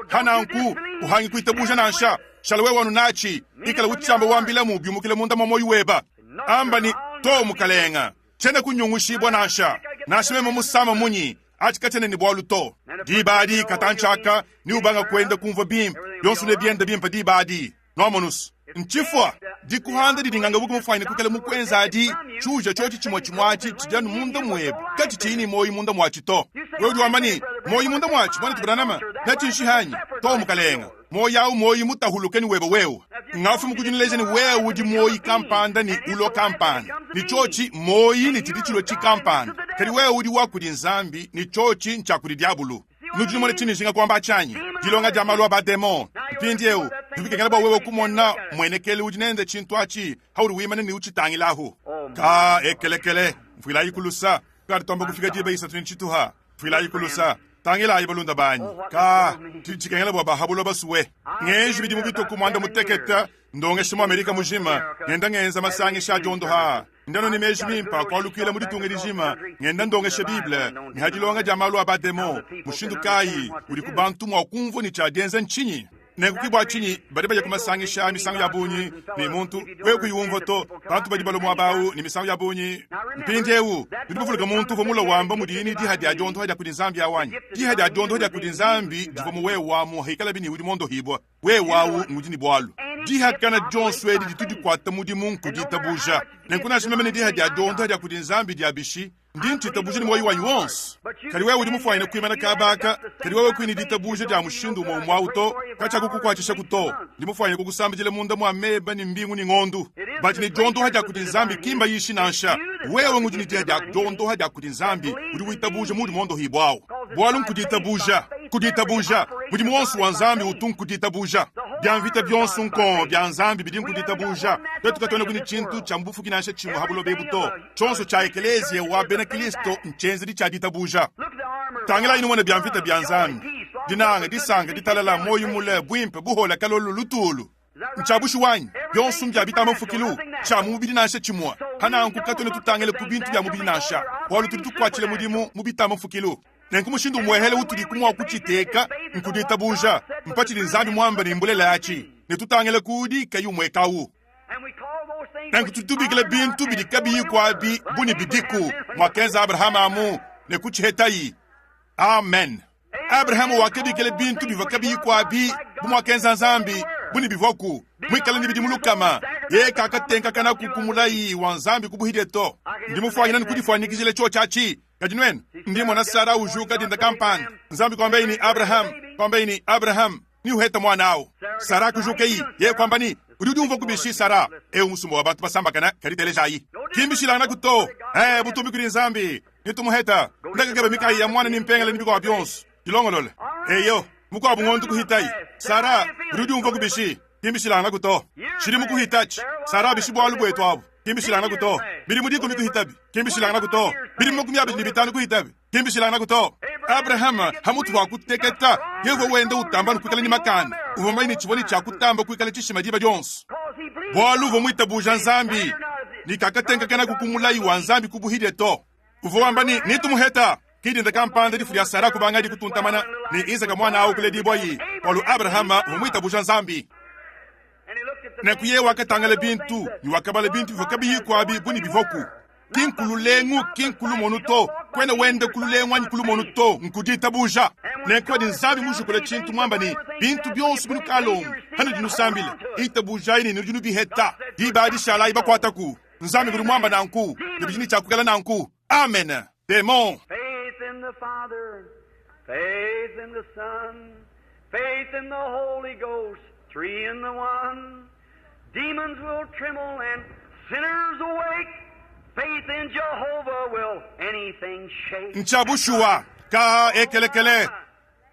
Hananku uhangi kuitabuja nansha. Shala wewe anu natshi, ikala utshiamba wambilamu biumukila munda mua muoyo weba. Amba ne, To, mukalenga, tshiena kunyungushibua nansha. Nansha meme musama munyi, atshi katshiena ne bualu to. Diba adi, katantshi aka, neubanga kuenda kumvua bimpe, bionso nebiende bimpe diba adi. Nwamonus? Ntshifua dikuhanda didi ngangabuka mufuanyine kuikala mukuenza adi, tshiuja tshiotshi tshimue tshimue atshi tshidi anu munda muebe, katshitshiyi ne muoyo munda muatshi to. Wewe udi wamba ne, Muoyo munda muatshi, muanetu Branham, netshinshihe anyi? To, mukalenga. Muoyo awu muoyo mutahuluke ne webe wewe. Ngafumu kudi nuleja ne wewe udi muoyo kampanda ne ulua kampanda, ne tshiotshi muoyo ne tshidi tshilua tshikampanda. Kadi wewe udi wa kudi Nzambi ne tshiotshi ntshia kudi diabulu. Nudi numona tshindi njinga kuamba atshi anyi? Dilonga dia malu a ba-demon. Mpindieu, bidi bikengela bua wewe kumona mmuenekelu udi nende tshintu atshi paudi wimana ne utshitangilahu. Ka ekelekele, mfuilayiku lusa, tukadi tuamba kufika diba isatu ne tshituha. Mfuilayiku lusa, tangilayi balunda banyi. Ka tshidi tshikengela bua ba ha buloba basue. Ngenji bidimu bitue ku muanda-mutekete ndongesha mu Amerika mujima, ngenda ngenza masangisha a diondo aa. Ndanu ne meji mimpe a kualukila mu ditunga dijima, ngenda ndongesha Bible ne ha dilonga dia malu a ba-demon. Mushindu kayi udiku bantu mua kumvua ne tshia dienza ntshinyi? Nenku ke bua tshinyi badi baya ku masangisha a misangu ya bungi ne muntu wewe kuyi umvua to. Bantu badi balua muaba au ne misangu ya bungi. Mpindieu nudi bavuluka muntu uvua mulue wamba mudiye ne diha dia diondoha dia kudi Nzambi au anyi? Diha dia diondoha dia kudi Nzambi divua mu wewe amu hikalabi ne udi mondohibua. Wewe au ngudi ne bualu. Dihakana dionso edi ditu dikuata mudimu nku ditabuja. Nenku nansha meme ne diha dia diondoha dia kudi Nzambi dia bishi, ndi ntshitabuja ne muoyo wanyi wonso. Kadi wewe udi mufuanyine kuimana kaba aka, kadi wewe kuyi ne ditabuja dia mushindu umue umue au to, katshiakukukuatshishaku to. Ndi mufuanyine kukusambidila munda mua meba ne mbingu ne ngondu. Badi ne diondoha dia kudi Nzambi ki mbayishi nansha. Wewe ngudi ne diha dia diondoha dia kudi Nzambi, udi witabuja muudi muondohibua au. Bualu nku ditabuja, ku ditabuja, mudimu wonso wa Nzambi utu nku ditabuja. Bia mvita bionso nkong bia Nzambi bidi nku ditabuja. Tuetu katuenaku ne tshintu tshia mu bufuki nansha tshimue ha buloba ebu to. Tshionso tshia ekeleziya wa bena Kilisto ntshienzedi tshia ditabuja. Tangilayi numone bia mvita bia Nzambi, dinanga, disanka, ditalala, muoyo mule, buimpe, buhola, kalolo, lutulu. Ntshia bushuwa anyi? Bionso mbia bitamba mfukilu, tshia mu mubidi nansha tshimue. Pa nanku katuena tutangila ku bintu bia mubidi nansha, bualu tudi tukuatshila mudimu mu bitamba mfukilu. Nenku mushindu umuehele utudiku mua kutshiteka nku ditabuja mpa tshidi Nzambi muambe ne mbulelela atshi, ne tutangila ku udi kayi umuekawu. Nanku tudi tubikila bintu bidi kabiyiku abi bu ne bidiku, muakenza Abrahama amu ne kutshihetayi. Amen. Abrahama wakabikila bintu bivua kabiyiku abi bu muakenza Nzambi bu ne bivuaku, muikale ne bidimu lukama. Yeye kakatenkakanaku ku mulayi wa Nzambi ku buhidie to. Ndi mufuanyine ne kudifuanyikijila tshiotshi atshi. Kadi nuenu, ndi mmona Sara ujuka dinda kampanda, Nzambi kuambaye ne, Abraham, kuambaye ne, Abraham, ne uheta muana au. Sara kujukayi, yeye kuamba ne, Udi udiumvua kubishi, Sara? Eu musumba wa bantu basambakana, kadi telejayi. Ki mbishilanganaku to. Eh, butumbi kudi Nzambi. Nitumuheta. Ndakakeba mikayi ya muana ne mpengele ne bikuabu bionso. Dilongolole. Eyo, mukuabu ngondu kuhitayi. Sara, udi udiumvua kubishi? Ki mbishilanganaku to. Tshidimu kuhitatshi. Sara, bishi bualu buetu abu? Ki mbishilanganaku to. Bidimu dikumi kuhitabi. Ki mbishilanganaku to. Bidimu 25 kuhitabi. Ki mbishilanganaku to. Abrahama, hamutu pa kuteketa, yeye uvua wenda utamba anu kuikala ne makanda. Uvua mumanye ne, tshivua ne tshia kutamba kuikala tshishima diba dionso, bualu uvua muitabuja Nzambi ne kakatenkakenaku ku mulayi wa Nzambi ku buhidie to. Uvua wamba ne, Nitumuheta. Ki dinda kampanda difu dia Sara kubangadi kutuntamana, ne Izaka muana au kuledibuayi, bualu Abrahama uvua muitabuja Nzambi. Nenku yeye wakatangila bintu ne wakabala bintu bivua kabiyiku abi bu ne bivuaku. Ki nku lulengu, ki nku lumonu to. Kuena wenda ku lulengu anyi ku lumonu to, nku ditabuja. Nenku padi Nzambi mujukule tshintu muamba ne, Bintu bionso binukalomba panudi nusambila, itabujayi ne nudi nubiheta, diba adi shalayi bakuataku. Nzambi ngudi muamba nanku, ne bidi ne tshia kuikala nanku. Amen. Demon. Faith in the Father, faith in the Son, faith in the Holy Ghost, three in the one. Demons will tremble and sinners awake. Faith in Jehovah will anything shake. Ntshia bushuwa ka ekelekele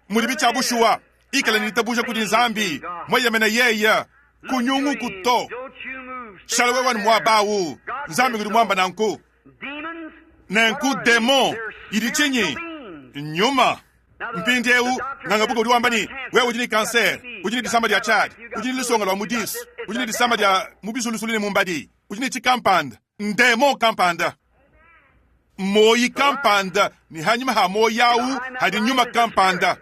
mudibi tshia bushuwa ikala ne ditabuja kudi Nzambi mueyemene yeye kunyunguku to shala wewe ne muaba au Nzambi ngudi muamba nanku Nenku demon idi tshinyi? Nyuma. Mpindieu nganga-buka udi wamba ne, wewe udi ne kansere, udi ne disama dia tshiadi, udi ne lusonga lua mu disu, udi ne disama dia mu bisulusulu ne mu mbadi, udi ne tshikampanda, ndemon kampanda, muoyi kampanda, ne hanyima ha muoyi au hadi nyuma kampanda.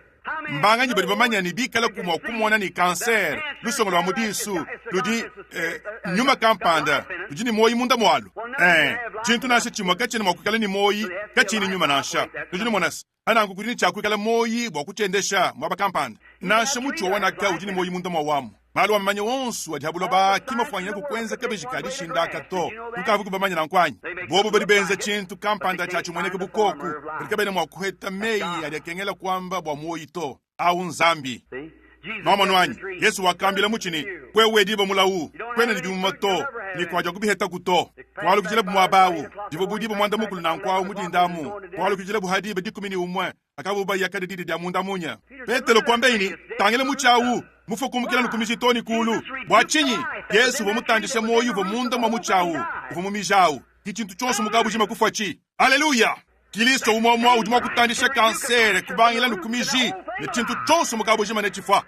Mbanganyi badi bamanya ne bikalaku mua kumona ne kansere, lusongo lua mu disu, ludi eh, nyuma kampanda ludi ne muoyo munda mualu? Ee, tshintu nansha tshimue katshiena mua kuikala ne muoyi katshiyi ne nyuma nansha. Nudi numona se, pa nanku kudi ne tshia kuikala muoyi bua kutshiendesha muaba kampanda. Nansha mutshi wa wanaka udi ne muoyi munda mua wamu. Malu a mamanya onso adi ha buloba ki mafuanyine ku kuenza kabeji ka dishinda aka to. Nukavuku bamanye nanku anyi? Bobo badi benza tshintu kampanda tshia tshimueneke bu koku, kadi kabena mua kuheta meyi adi akengela kuamba bua muoyi to. Awu n'Nzambi. Nwamonu anyi? Yesu wakambila mutshi ne, Wewe diba mulawu, kuena ne bimuma to, ne kuadiakubihetaku to. Kualukijilabu muaba awu, divua bu diba muanda-mukulu nanku awu mu dinda amu, kualukijilabu ha diba 11, Akabu baya kadi didi dia munda munya. Petelo kuambaye ne, Tangila mutshi awu, mufue kumukila ne ku miji too ne kuulu. Bua tshinyi? Yezu uvua mutandishe muoyo uvua munda mua mutshi awu, uvua mu miji awu. Ki tshintu tshionso mu kabujima kufuatshi. Aleluya! Kilisto umue umue udi mua kutandisha kansere kubangila ne ku miji, ne tshintu tshionso mu kabujima netshifua.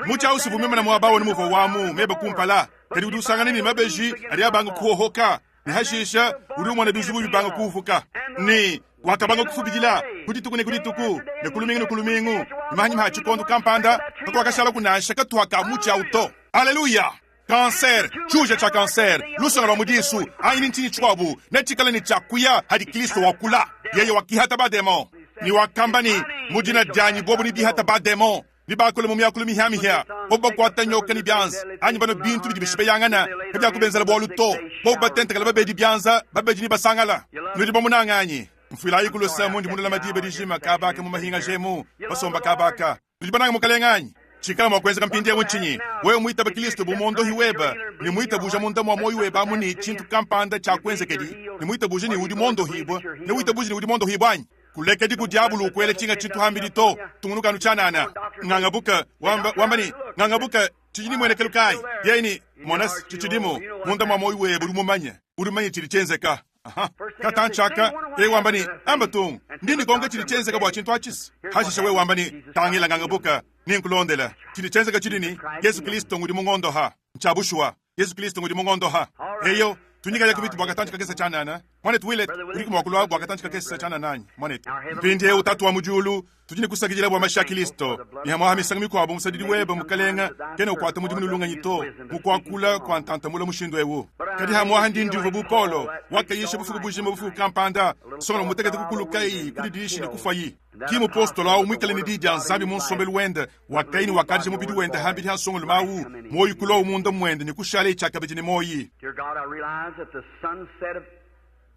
Mutshi awu si uvua muimane muaba awu anu muvua wamu meba kumpala, kadi udi usangana ne mabeji adi abanga kuhohoka. Ne hashisha udi umona bizubu bibanga kuupuka, ne wakabanga kufubidila ku dituku ne ku dituku ne ku lumingu ne ku lumingu, ne mahanyima ha tshikondo kampanda kakuakashalaku nansha katuha ka mutshi au to. Aleluya! Kanser, tshiuja tshia kanser, lusonga lua mu disu, anyi ni ntshinyi tshikuabu, netshikale ne tshia kuya hadi Kilisto wakula. Yeye wakihata bademon, ne wakamba ne, Mu dina dianyi bobo nebihate bademon. Ne bakula mu miakulu mihia-mihia, bobu bakuata nyoka ne bianza, anyi banua bintu bidi bishipeyangana, kabiakubenzela bualu to. Bobu batentekela babedi bianza, babedi nebasangala. Nudi bamunange anyi? Mfuilayiku luse mundi munulama diba dijima kaba aka mu mahingaja emu, basomba kaba aka. Nudi banange Mukalenge anyi? Tshikala mua kuenzeka mpindieu ntshinyi? Wewe muitabe Kristo bu muondohi webe ne muitabuja munda mua muoyo webe amu ne tshintu kampanda tshiakuenzekedi, ne muitabuje ne udi muondohibue, newitabuje ne udi muondohibue anyi? Kulekedi ku diabulu ukuela tshinga tshintu hambidi to. Tungunuka anu tshianana. Ngangabuka, wamba, wamba ne, Ngangabuka, tshidi ne muenekelu kayi? Yeye ne, Mona, tshitshidimu munda mua muoyo webe, udi mumanye. Udi mumanye tshidi tshienzeka. Aha. Katantshi aka, yeye wamba ne, Amba tung, ndi ndikonka tshidi tshienzeka bua tshintu atshi. Hashishe wewe wamba ne, Tangila ngangabuka, nenkulondela. Tshidi tshienzeka tshidi ne, Yesu Kristo ngudi mungondoha. Ntshia bushuwa. Yesu Kristo ngudi mungondoha. Eyo, tunyikaya ku mitu bua katantshi kakese tshianana. Muanetu Willett, udiku mua kulua bua katantshi kakese tshianana anyi, muanetu? Mpindieu, Tatu wa mu Diulu, tudi ne kusakidila bua mashi a Kristo. Ne hamuaha misangu mikuabu musadidi webe, Mukalenga, kena ukuata mudimu ne lungenyi to, mu kuakula kua ntantamula mushindu eu. Kadi hamuaha ndi ndiumvua bu Paulo, wakayisha bufuku bujima bufuku kampanda, nsongalume mutekete kukulukayi ku dididishi ne kufuayi. Ki mupostolo au muikale ne Diyi dia Nzambi mu nsombelu wende, wakaya ne wakadija mubidi wende hambidi ha nsongolume au, muoyo kuluawu munda muende ne kushalaye tshiakabidi ne muoyi.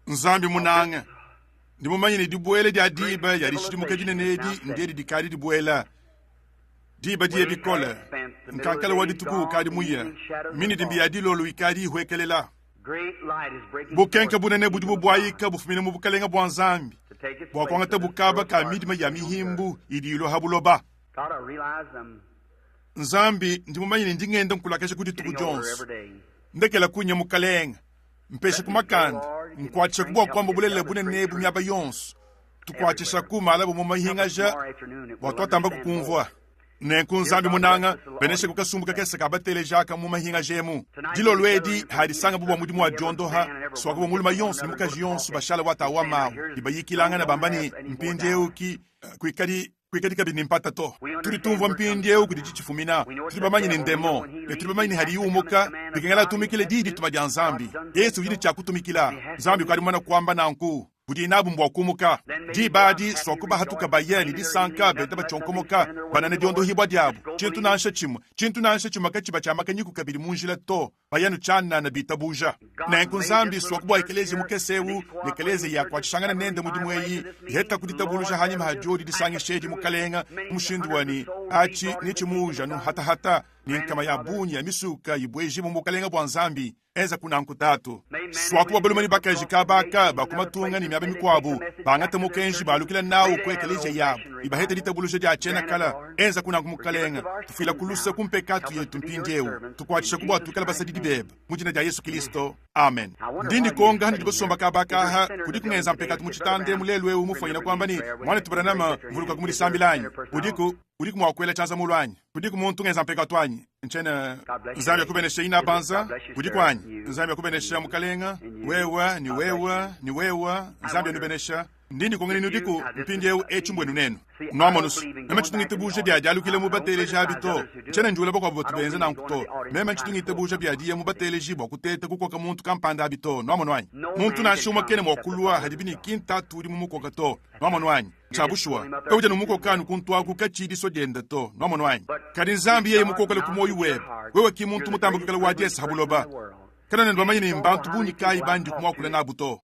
Nzambi munanga, ndi mumanye ne dibuela dia diba ya dishidimuka dinene edi ndiedi dikadi dibuela. Diba diye bikole, nkankala wa dituku ukadi muye, minidimbi ya dilolo ikadi ihuekelela. Bukenke bunene budi bubuayika bufumina mu bukelenge bua Nzambi bua kuangata bukaba ka midima ya mihimbu idi ilua ha buloba. Nzambi, ndi mumanye ne ndi ngenda nkulakasha ku dituku dionso. Ndekela kunya, Mukelenge, mpesha ku makanda, nkuatshishaku bua kuamba bulelela bunene ebu miaba yonso. Tukuatshishaku malaba mu mahingaja bua tuatamba kukumvua. Nenku Nzambi munanga, beneshaku kasumbu kakese ka bateleji aka mu mahingaja emu. Dilolo edi hadisangabu bua mudimu wa diondoha, suaku bua mulume yonso ne mukaji yonso bashala wa tawa mawu ne bayikilangana bamba ne, Mpindieu ki kuikadi kuikadi kabidi ne mpata to. Tudi tumvua mpindieu kudi tshifumina. Tudi bamanye ne ndemon, ne tudi bamanye ne hadiyi umuka, bikengela atumikile diyi dituma dia Nzambi. Yesu udi ne tshia kutumikila. Nzambi ukadi mumane kuamba nanku. Budi nabu mbua kumuka. Diba adi, suaku bahatuka baya ne disanka, benda batshionkomoka, banana diondohibua diabu. Tshintu nansha tshimue, tshintu nansha tshimue katshiba tshia makanyiku kabidi mu njila to, baya nu tshianana bitabuja. Nenku Nzambi, suaku bua ekeleziya mukese eu ne ekeleziya yakuatshishangana nende mudimu eyi, iheta ku ditabuluja hanyima ha diodi disangisha edi, Mukalenga, mu mushindu wa ne atshi netshimuuja nu hatahata ne nkama ya bungi ya misuka ibuejibua mu bukalenga bua Nzambi. Enza kunanku Tatu. Suaku bua balume ne bakaji kaba aka ba ku matunga ne miaba mikuabu bangate mukenji balukila nawu ku ekeleziya yabu ne baheta ditabuluja dia tshiena kala. Enza kunanku Mukalenga. Tufuila ku luse ku mpekatu yetu mpindieu. Tukuatshishaku bua tuikale basadidi bebe. Mu dina dia Yesu Kilisto. Amen. Ndi ndikonga hanudi basomba kaba aka aha, kudiku ngenza mpekatu mu tshitanda emu lelu eu mufuanyina kuamba ne, Muanetu Branham, mvulukaku mu disambila anyi? Udiku, udiku mua kuela tshianza mulu anyi? Kudiku muntu ngenza mpekatu anyi? Ntshiena. Nzambi akubeneshe inabanza. Udiku anyi? Nzambi akubenesha mukalenga. Wewe ne wewe ne wewe. Nzambi anubenesha. Ndi ndikonka ni nudiku mpindieu etshi mbuenu nenu. Nwamonu's, meme tshitu ngitabuuja bya dyalukila mu bateeleji abi to. Ncyena ndyula bakwabo batu benza nanku to. Meme ncitu ngitabuuja bya diya mu bateeleji bwa kuteeta kukoka muntu kampanda abi to. Nwamonu anyi? Muntu nansha umwe kena mwa kulwa hadibi ne ki n'Taatu udi mumukoka to. Nwamonu anyi? Ncya bushuwa. Kawudi anu umukoka anu kuntwaku kaciyi diswa dyende to. Nwamonu anyi? Kadi Nzambi yeye mukokole ku mwoyi webe, wewe ki muntu mutambe kwikala wa dyesa ha buloba. Kanuena bamanye ne mbantu bungi kaayi bandiku mwakule naabu to.